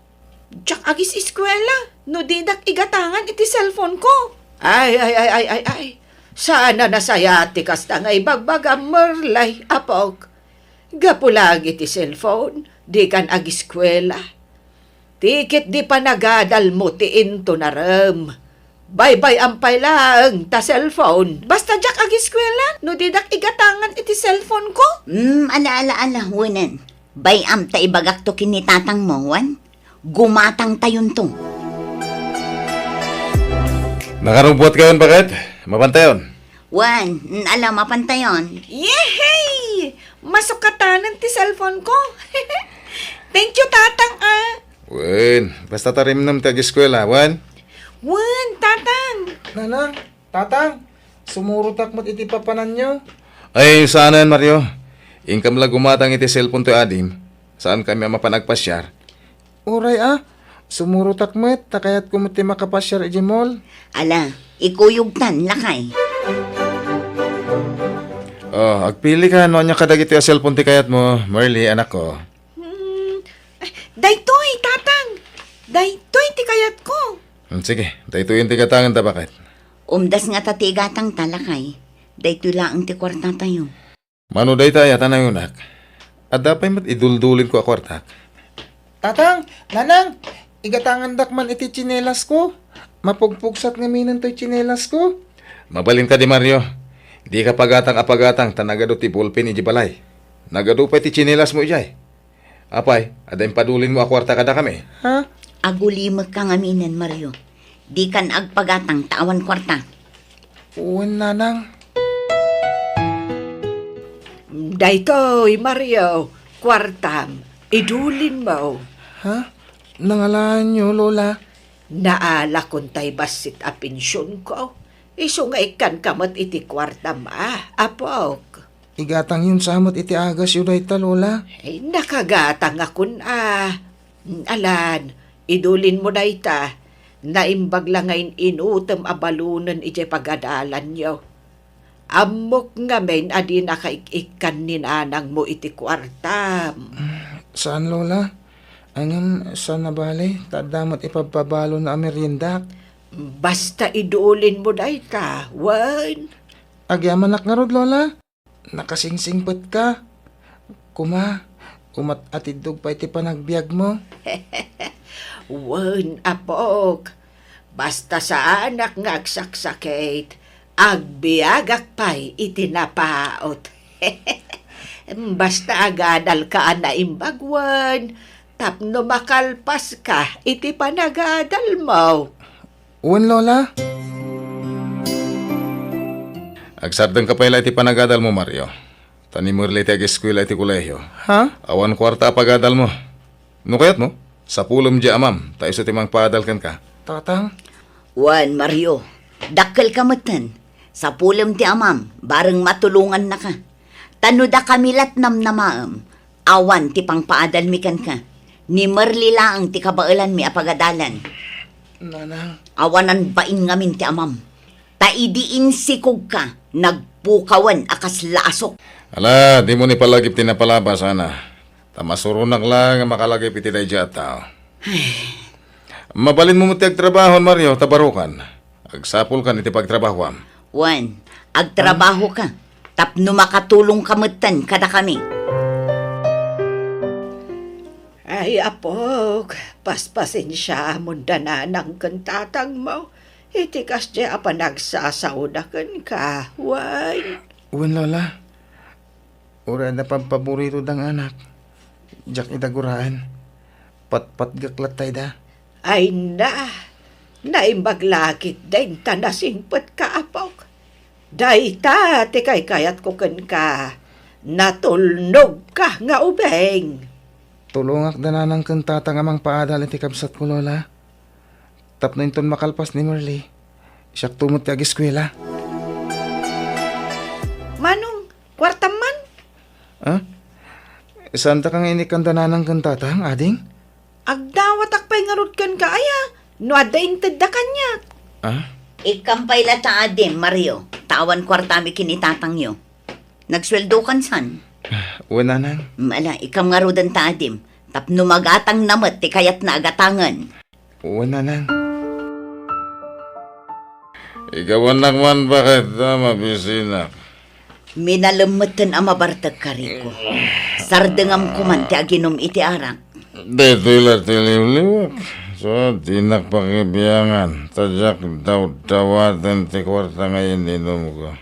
Diak agis-eskuela no didak igatangan iti cellphone ko. Ay, ay, ay, ay, ay, ay. Saan a nasayaat ti kasta nga ibagbagam, Merlay, apok. Gapu laeng iti cellphone, dikan agiskuela. Ti ketdi panagadalmo ti intunarem. Baybay-am pay laeng ta cellphone. Basta diak agiskuela no didak igatangan iti cellphone ko. Hmm, ala, ala, ala, wenen. Bay-am ta ibagakto ken ni tatangmo, wen? Gumatangtayonto. Nakarubbuatkayon, baket? Mapantayon? Wen, ala, mapantayon. Yehey! Masukatanen ti cellphone ko. Thank you, tatang, ah. Wen, basta tarimnem ti agiskuela, wen? Wen, tatang. Nanang, tatang, sumurotak met iti papananyo. Ay, saanen, Mario. Inkam la gumatang iti cellphone toy adim. Saankami a mapan agpasiar. Uray a, sumurotak met, ta kayatko met ti makapasiar idiay mall. Ala, ikuyogtan, lakay. Oh, agpilika no ania kadagiti a cellphone ti kayatmo, Merly, anakko. Hmm, ay, daytoy, tatang. Daytoy ti kayatko. Hmm, sige, daytoyen ti gatangenta, baket? Umdas ngata ti igatangta, lakay. Daytoy laeng ti kuartatayo. Mano dayta aya ta nayonak? Adda pay met iduldulinko a kuartak. Tatang, nanang, igatangandak man iti tsinelasko. Mapugpugsat ngaminen toy tsinelasko. Mabalin kadi, Mario. Dika pagatang a pagatang ta nagadu ti ballpen idiay balay. Nagadu pay ti tsinelasmo idiay. Apay, adda impadulinmo a kuarta kadakami? Ha? Agulimekka ngaminen, Mario. Dikan agpagatang ta awan kuarta. Wen, nanang. Daytoy, Mario, kuartam. Idulinmo. Ha? Nangalaanyo, Lola? Naalakon tay bassit a pensionko. Isu nga ikkanka met iti kuartam a, apok. Igatangyon sa met iti agasyo dayta, Lola. Ay, nakagatangakon a. Alan, idulinmo dayta. Naimbag la nga in-inutem a balunen idiay pagadalanyo. Ammok ngamin a dinaka ik-ikkan ni nanangmo iti kuartam. Saan, Lola? Ay ngem, saan a bale, ta adda met ipabpabalona a meriendak. Basta idulinmo dayta, wen. Agyamanak ngarud, Lola. Nakasingsingpetka. Kuma, umat-atiddog pay ti panagbiagmo. Wen, apok. Basta saanak nga agsaksakit, agbiagak pay iti napaut. Basta agadalka a naimbag wen, tapno makalpaska iti panagadalmo. Wen, Lola. Agsardengka pay la iti panagadalmo, Mario. Ta ni Merly ti ageskuela iti kolehio. Ha? Awan kuarta a pagadalmo. No kayatmo, sapulem di amam, ta isu ti mangpaadal kenka. Tatang? Wen, Mario, dakkelka metten. Sapulem ti amam, bareng matulongannaka. Ta no dakami lat namnamaem, awan ti pangpaadalmi kenka. Ni Merly laeng ti kabaelanmi a pagadalan. Nanang. Awanan bain ngamin ti amam. Ta idi insikogka, nagpukawen a kasla asok. Ala, dimo ni palagip ti napalabas, Ana. Ta masuronak la nga makalagip iti daydiay a tao. Ay. Mabalinmo met ti agtrabaho, Mario, ta barokan. Agsapulkan iti pagtrabahoam. Wen, agtrabahoka. Tapno makatulongka metten kadakami. Ay, apok, paspasensiamon da nanang ken tatangmo iti kasdiay a panagsasaoda kenka, wen. Wen, Lola. Uray adda pabpaborito dang anak, diak ida guraen. Patpatgek latta ida. Ay na, naimbag la ketdin ta nasingpetka, apok. Dayta ti kaykayatko kenka, natulnogka nga ubing. Tulongak da nanang ken tatang a mangpaadal iti kabsatko, Lola. Tapno inton makalpas ni Merly, siakto met ti ageskuela. Manong, kuartam man? Ha? Saandaka nga inikkan da nanang ken tatang, ading? Agdawatak pay ngarud kenka aya, no adda intedda kaniak. Ah? Ikkam pay latta, adim, Mario, ta awan kuartami ken ni tatangyo. Nagsueldokan san? Wen, nanang. Mm, ala, ikkam ngaruden ta, adim, tapno magatangna met ti kayatna a gatangen. Wen, nanang. Igawannak man baket ta mabisinak. Minalem metten a mabartekka, Rico. Sardengam koman ti aginum iti arak. Daytoy la ti liwliwak. So, dinak pakibiangan, ta diak dawdawaten ti kuarta nga in-inumko.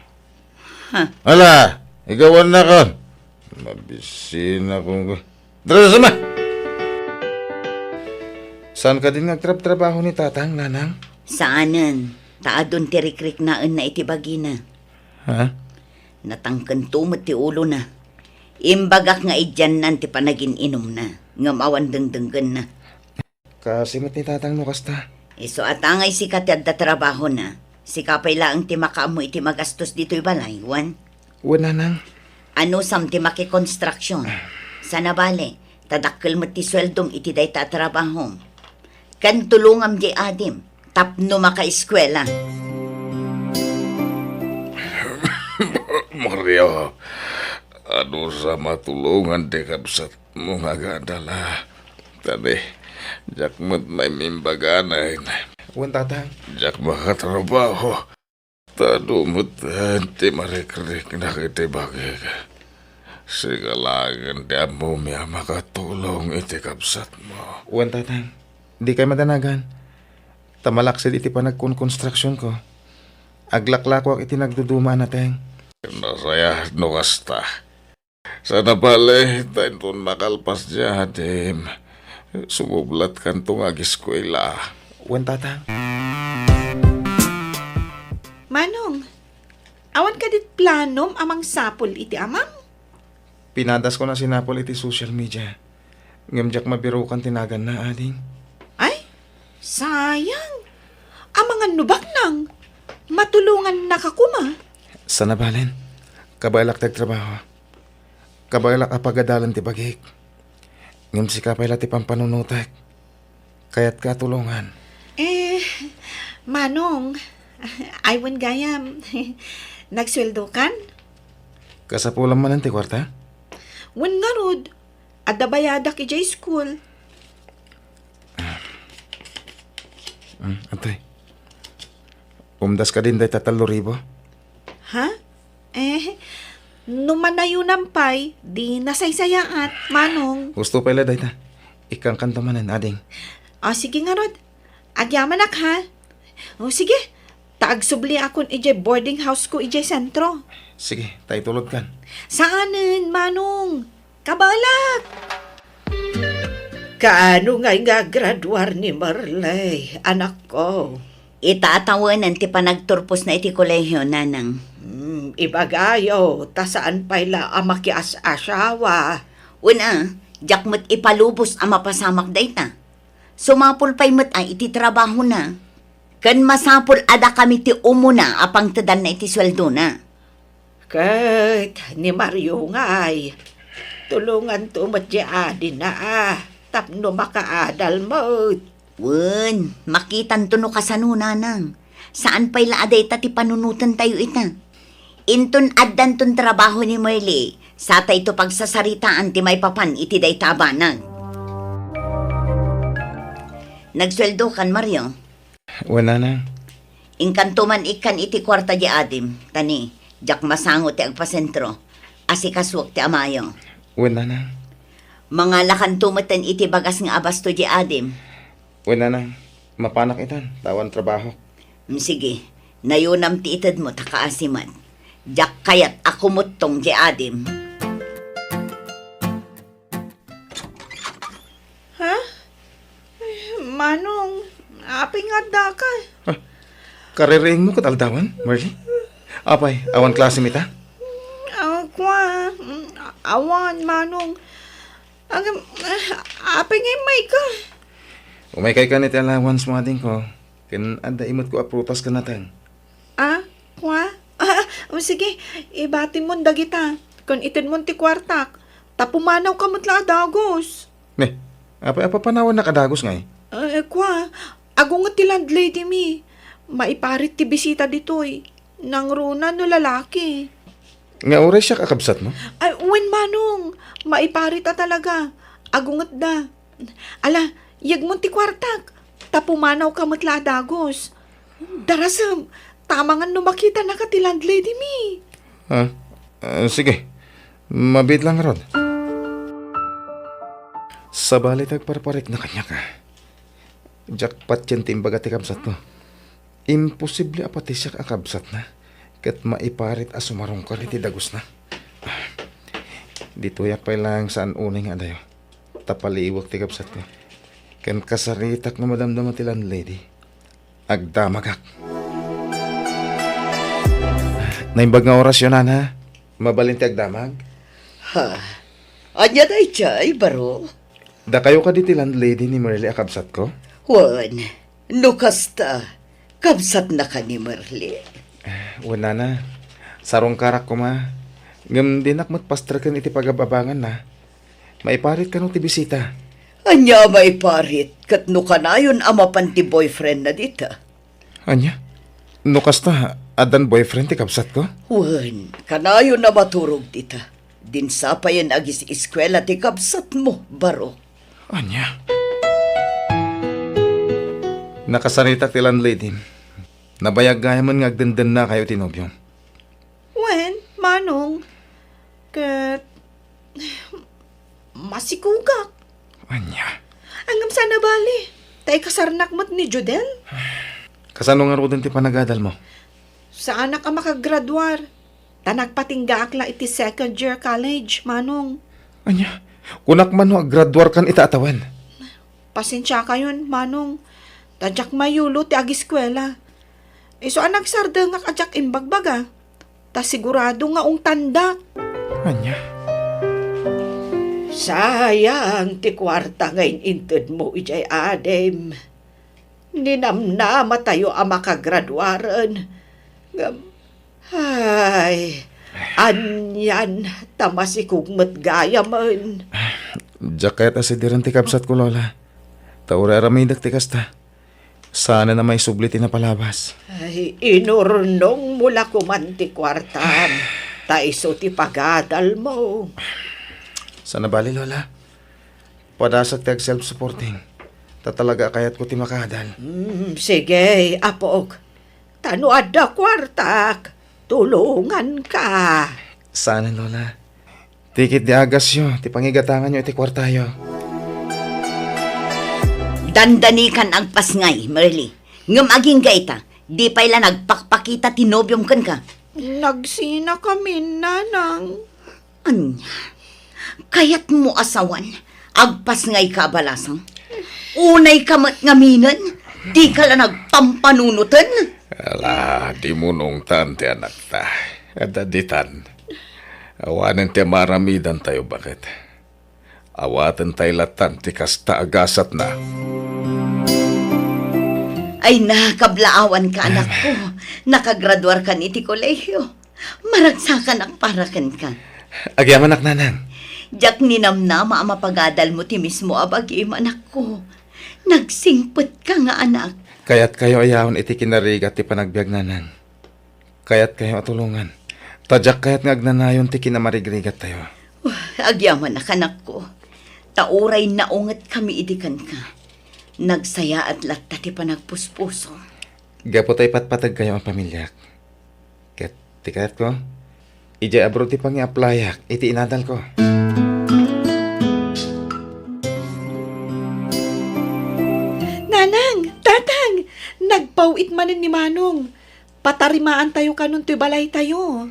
Ha? Ala, igawannakon. Mabisinakon. Dara sa ma! Saan kadin nga agtrabtrabaho ni tatang, nanang? Saanen, ta adun ti rikriknaenna iti bagina. Ha? Natangkento met ti ulona. Imbagak nga idiannan ti panagin-inumna, ngem awan dengdenggenna. Kaasi met ni tatang no kasta. Isu a ta ngay sika ti adda trabahona. Sika pay laeng ti makaammo iti magastos ditoy balay, wen? Wen, nanang. Anusam ti makikonstruksion? Saan a bale, ta dakkel met ti sueldom iti dayta a trabahom. Ken tulongam diay adim tapno makaeskuela. Maria, anusam a tulongan ti kabsat mo nga agadala. Tadi, diak met maimbaganen. Wen, tatang. Diak makatrabaho. Ta adu met ti marikriknak iti bagik. Sika laengen ti ammomi a makatulong iti kabsatmo. Wen, tatang. Dikay madanagan. Ta malaksid iti panagkonkonstruksionko, aglaklakoak iti nagduduma a nateng. Nasayaat no kasta. Saan a bale, ta inton makalpas diay adim, sumublatkanto nga ageskuela. Wen, Tatang. Manong, awan kadit planom a mangsapul iti amam? Pinadasko a sinapul iti social media. Ngem diak mabirukan ti naganna, ading. Ay, sayang. Amangan no baknang. Matulongannaka koma. Saan a bale. Kabaelak ti agtrabaho. Kabaelak a pagadalen ti bagik. Ngem sika pay la ti pampanunotek. Kayatka a tulongan. Eh, Manong, ay wen gayam. Nagsueldokan? Kasapulam manen ti kuarta? Wen ngarud, adda bayadak idiay school. Hmm, atay. Umdas kadin dayta tallo ribu? Ha? Eh, no manayonam pay, di nasaysayaat, Manong. Husto pay la dayta. Ikkankanto manen, ading. O, sige ngarud. Agyamanak, ha? O, sige. Ta agsubliakon idiay boarding house ko idiay sentro. Sige, ta itulodkan. Saanen, Manong. Kabaelak! Kaano ngay nga agraduar ni Merle, anakko? Ita a tawenan ti panagturposna iti kolehio, Nanang. Hmm, ibagayo, ta saan pay la a makias-asawa. Wen a, diak met ipalubos a mapasamak dayta. Sumapul pay met a iti trabahona. Ken masapul a dakami ti umuna a pangtedanna iti sueldona. Ket ni Mario ngay, tulonganto met diay adina a tapno makaadal met. Wen, makitanto no kasano, Nanang. Saan pay la a dayta ti panunotentayo ita. Inton addanton trabaho ni Merle, satayto pagsasaritaan ti maipapan iti dayta a banag. Nagsueldokan, Mario? Wen, Nanang. Inkanto man ikkan iti kuarta diay adim, ta ni, diak masango ti agpasentro. Asikasuak ti amayo. Wen, Nanang. Mangalakanto metten iti bagas nga abasto diay adim. Wen, Nanang. Mapanak itan, ta awan trabahok. Mm, sige. Nayonam ti itedmo ta kaasi met. Diak kayat a kumuttong diay adim. Ha? Ay, Manong, apay nga addaka? Ah, kaririingmo ket aldawen, Merle? Apay, awan klasem ita? Ah, kua, mm, awan, Manong. Agam, ah, apay nga immayka? Umaykay kan iti allowance mo, adingko. Ken adda imutko a prutas ken nateng. Ah, kua? Ah, o sige, ibatimon dagita. Ken itedmon ti kuartak. Ta pumanawka met la a dagus. Ne, apay a papanawannak a dagus ngay? Eh, kua, agunget ti landlady mi. Maiparit ti bisita ditoy. Nangruna no lalaki. Nga uray siak a kabsatmo? Ay, wen, Manong. Maiparit a talaga. Agungetda. Ala, yegmon ti kuartak. Ta pumanawka met la a dagus. Darasem, ta amangan no makitanaka ti landlady mi. Ah, ah, sige. Mabiit lang ngarud. Sabali ti agparparikna kaniak, a. Diak patien ti imbaga ti kabsatko. Imposible a pati siak a kabsatna ket maiparit a sumarungkar iti dagusna. Ditoyak pay laeng saan unay nga adayo. Ta paliiwek ti kabsatko. Ken kasaritak no madamdama ti landlady. Agdamagak. Naimbag nga orasyo, Nana. Mabalin ti agdamag? Ha? Ania daydiay, baro? Dakayo kadi ti landlady ni Merle a kabsatko? Wen, no kasta, kabsatnaka ni Merle? Wen, Nana. Sarungkarak koma. Ngem dinak met pastreken iti pagab-abanganna. Maiparit kano ti bisita? Ania a maiparit ket no kanayon a mapan ti boyfriendna dita? Ania? No kasta, addan boyfriend ti kabsatko? Wen, kanayon a maturog dita. Din sapayen agis-eskuela ti kabsatmo, baro. Ania? Nakasaritak ti landlady. Nabayag gayamen nga agdendennakayo ti nobiom. Wen, Manong. Ket masikugak. Ania? Ngem saan a bali. Ta ikasarnak met ni Judel. Kasano ngaruden ti panagadalmo? Saanak a makagraduar. Ta nagpatinggaak la iti second year college, Manong. Ania, kunak man no aggraduarkan ita a tawen? Pasensiakayon, Manong. Ta diak mayulo ti agiskuela. Isu a nagsardengak a diak imbagbaga. Ta sigurado nga ungtandak. Ania? Sayang ti kuarta nga in-intedmo idiay adim. Ninamnamatayo a makagraduaren. Ngem, ay, anian, ta masikog met gayamen. Diak kayat a sidiren ti kabsatko, Lola. Ta uray aramidek ti kasta. Saanen a maisubli ti napalabas. Ay, inurnongmo la koman ti kuartam, ta isu ti pagadalmo. Saan a bali, Lola. Padasek ti ag-self-supporting. Ta talaga a kayatko ti makaadal. Hmm, sige, apok. Ta no adda kuartak, tulonganka. Saanen, Lola. Ti ketdi agasyo ti pangigatanganyo iti kuartayo. Dandanikan agpasngay, Merly. Ngem agingga ita, di pay la nagpakpakita ti nobiom kenka. Nagsinakamin, Nanang. Ania? Kayatmo a sawen, agpasngayka a balasang? Unayka met ngaminen, dika la nagpampanunoten? Ala, dimo ungtan ti anakta. Adda ditan. Awanen ti maaramidantayo, baket. Awaten tay latan ti kasta a gasatna. Ay na, kablaawanka, anakko. Nakagraduarkan iti kolehiyo. Maragsakanak para kenka. Agyamanak, Nanang. Diak ninamnama a mapagadalmo ti mismo a bagim, anakko. Nagsingpetka nga anak. Kayatkayo a yaon iti kinarigat ti panagbiag, Nanang. Kayatkayo a tulongan. Ta diak kayat nga agnanayon ti kinamarigrigattayo. Agyamanak, anakko. Ta uray naungetkami idi kenka, nagsayaat latta ti panagpuspusom. Gapu ta ipatpategkayo a pamiliak. Ket ti kayatko, idiay abroad ti pangi-applyak iti inadalko. Nanang, Tatang, nagpaw-it manen ni Manong. Patarimaantayo kanon toy balaytayo.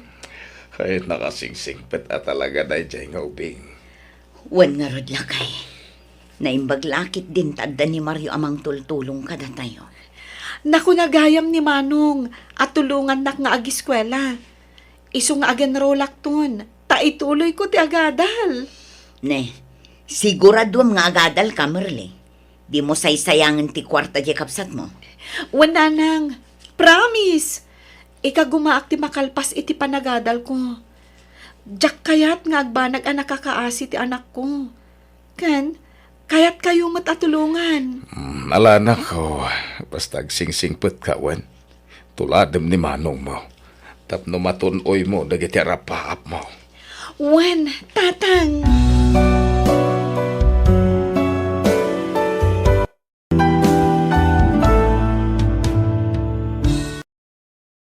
Ay, nakasingsingpet a talaga daydiay nga ubing. Wen ngarud, lakay. Naimbag la ketdin ta adda ni Mario a mangtultulong kadatayo. Nakuna gayam ni Manong a tulongannak nga agiskuela. Isu nga agenrolakton, ta ituloyko ti agadal. Ne, siguraduam nga agadalka, Merly. Dimo saysayangen ti kuarta diay kabsatmo. Wen, Nanang. Promise! Ikagumaak ti makalpas iti panagadalko. Diak kayat nga agbanag a nakakaasi ti anakko. Ken, kayatkayo met a tulongan. Mm, ala, anakko, basta agsingsingpetka, wen. Tuladem ni manongmo tapno matun-oymo dagiti arapaapmo. Wen, Tatang.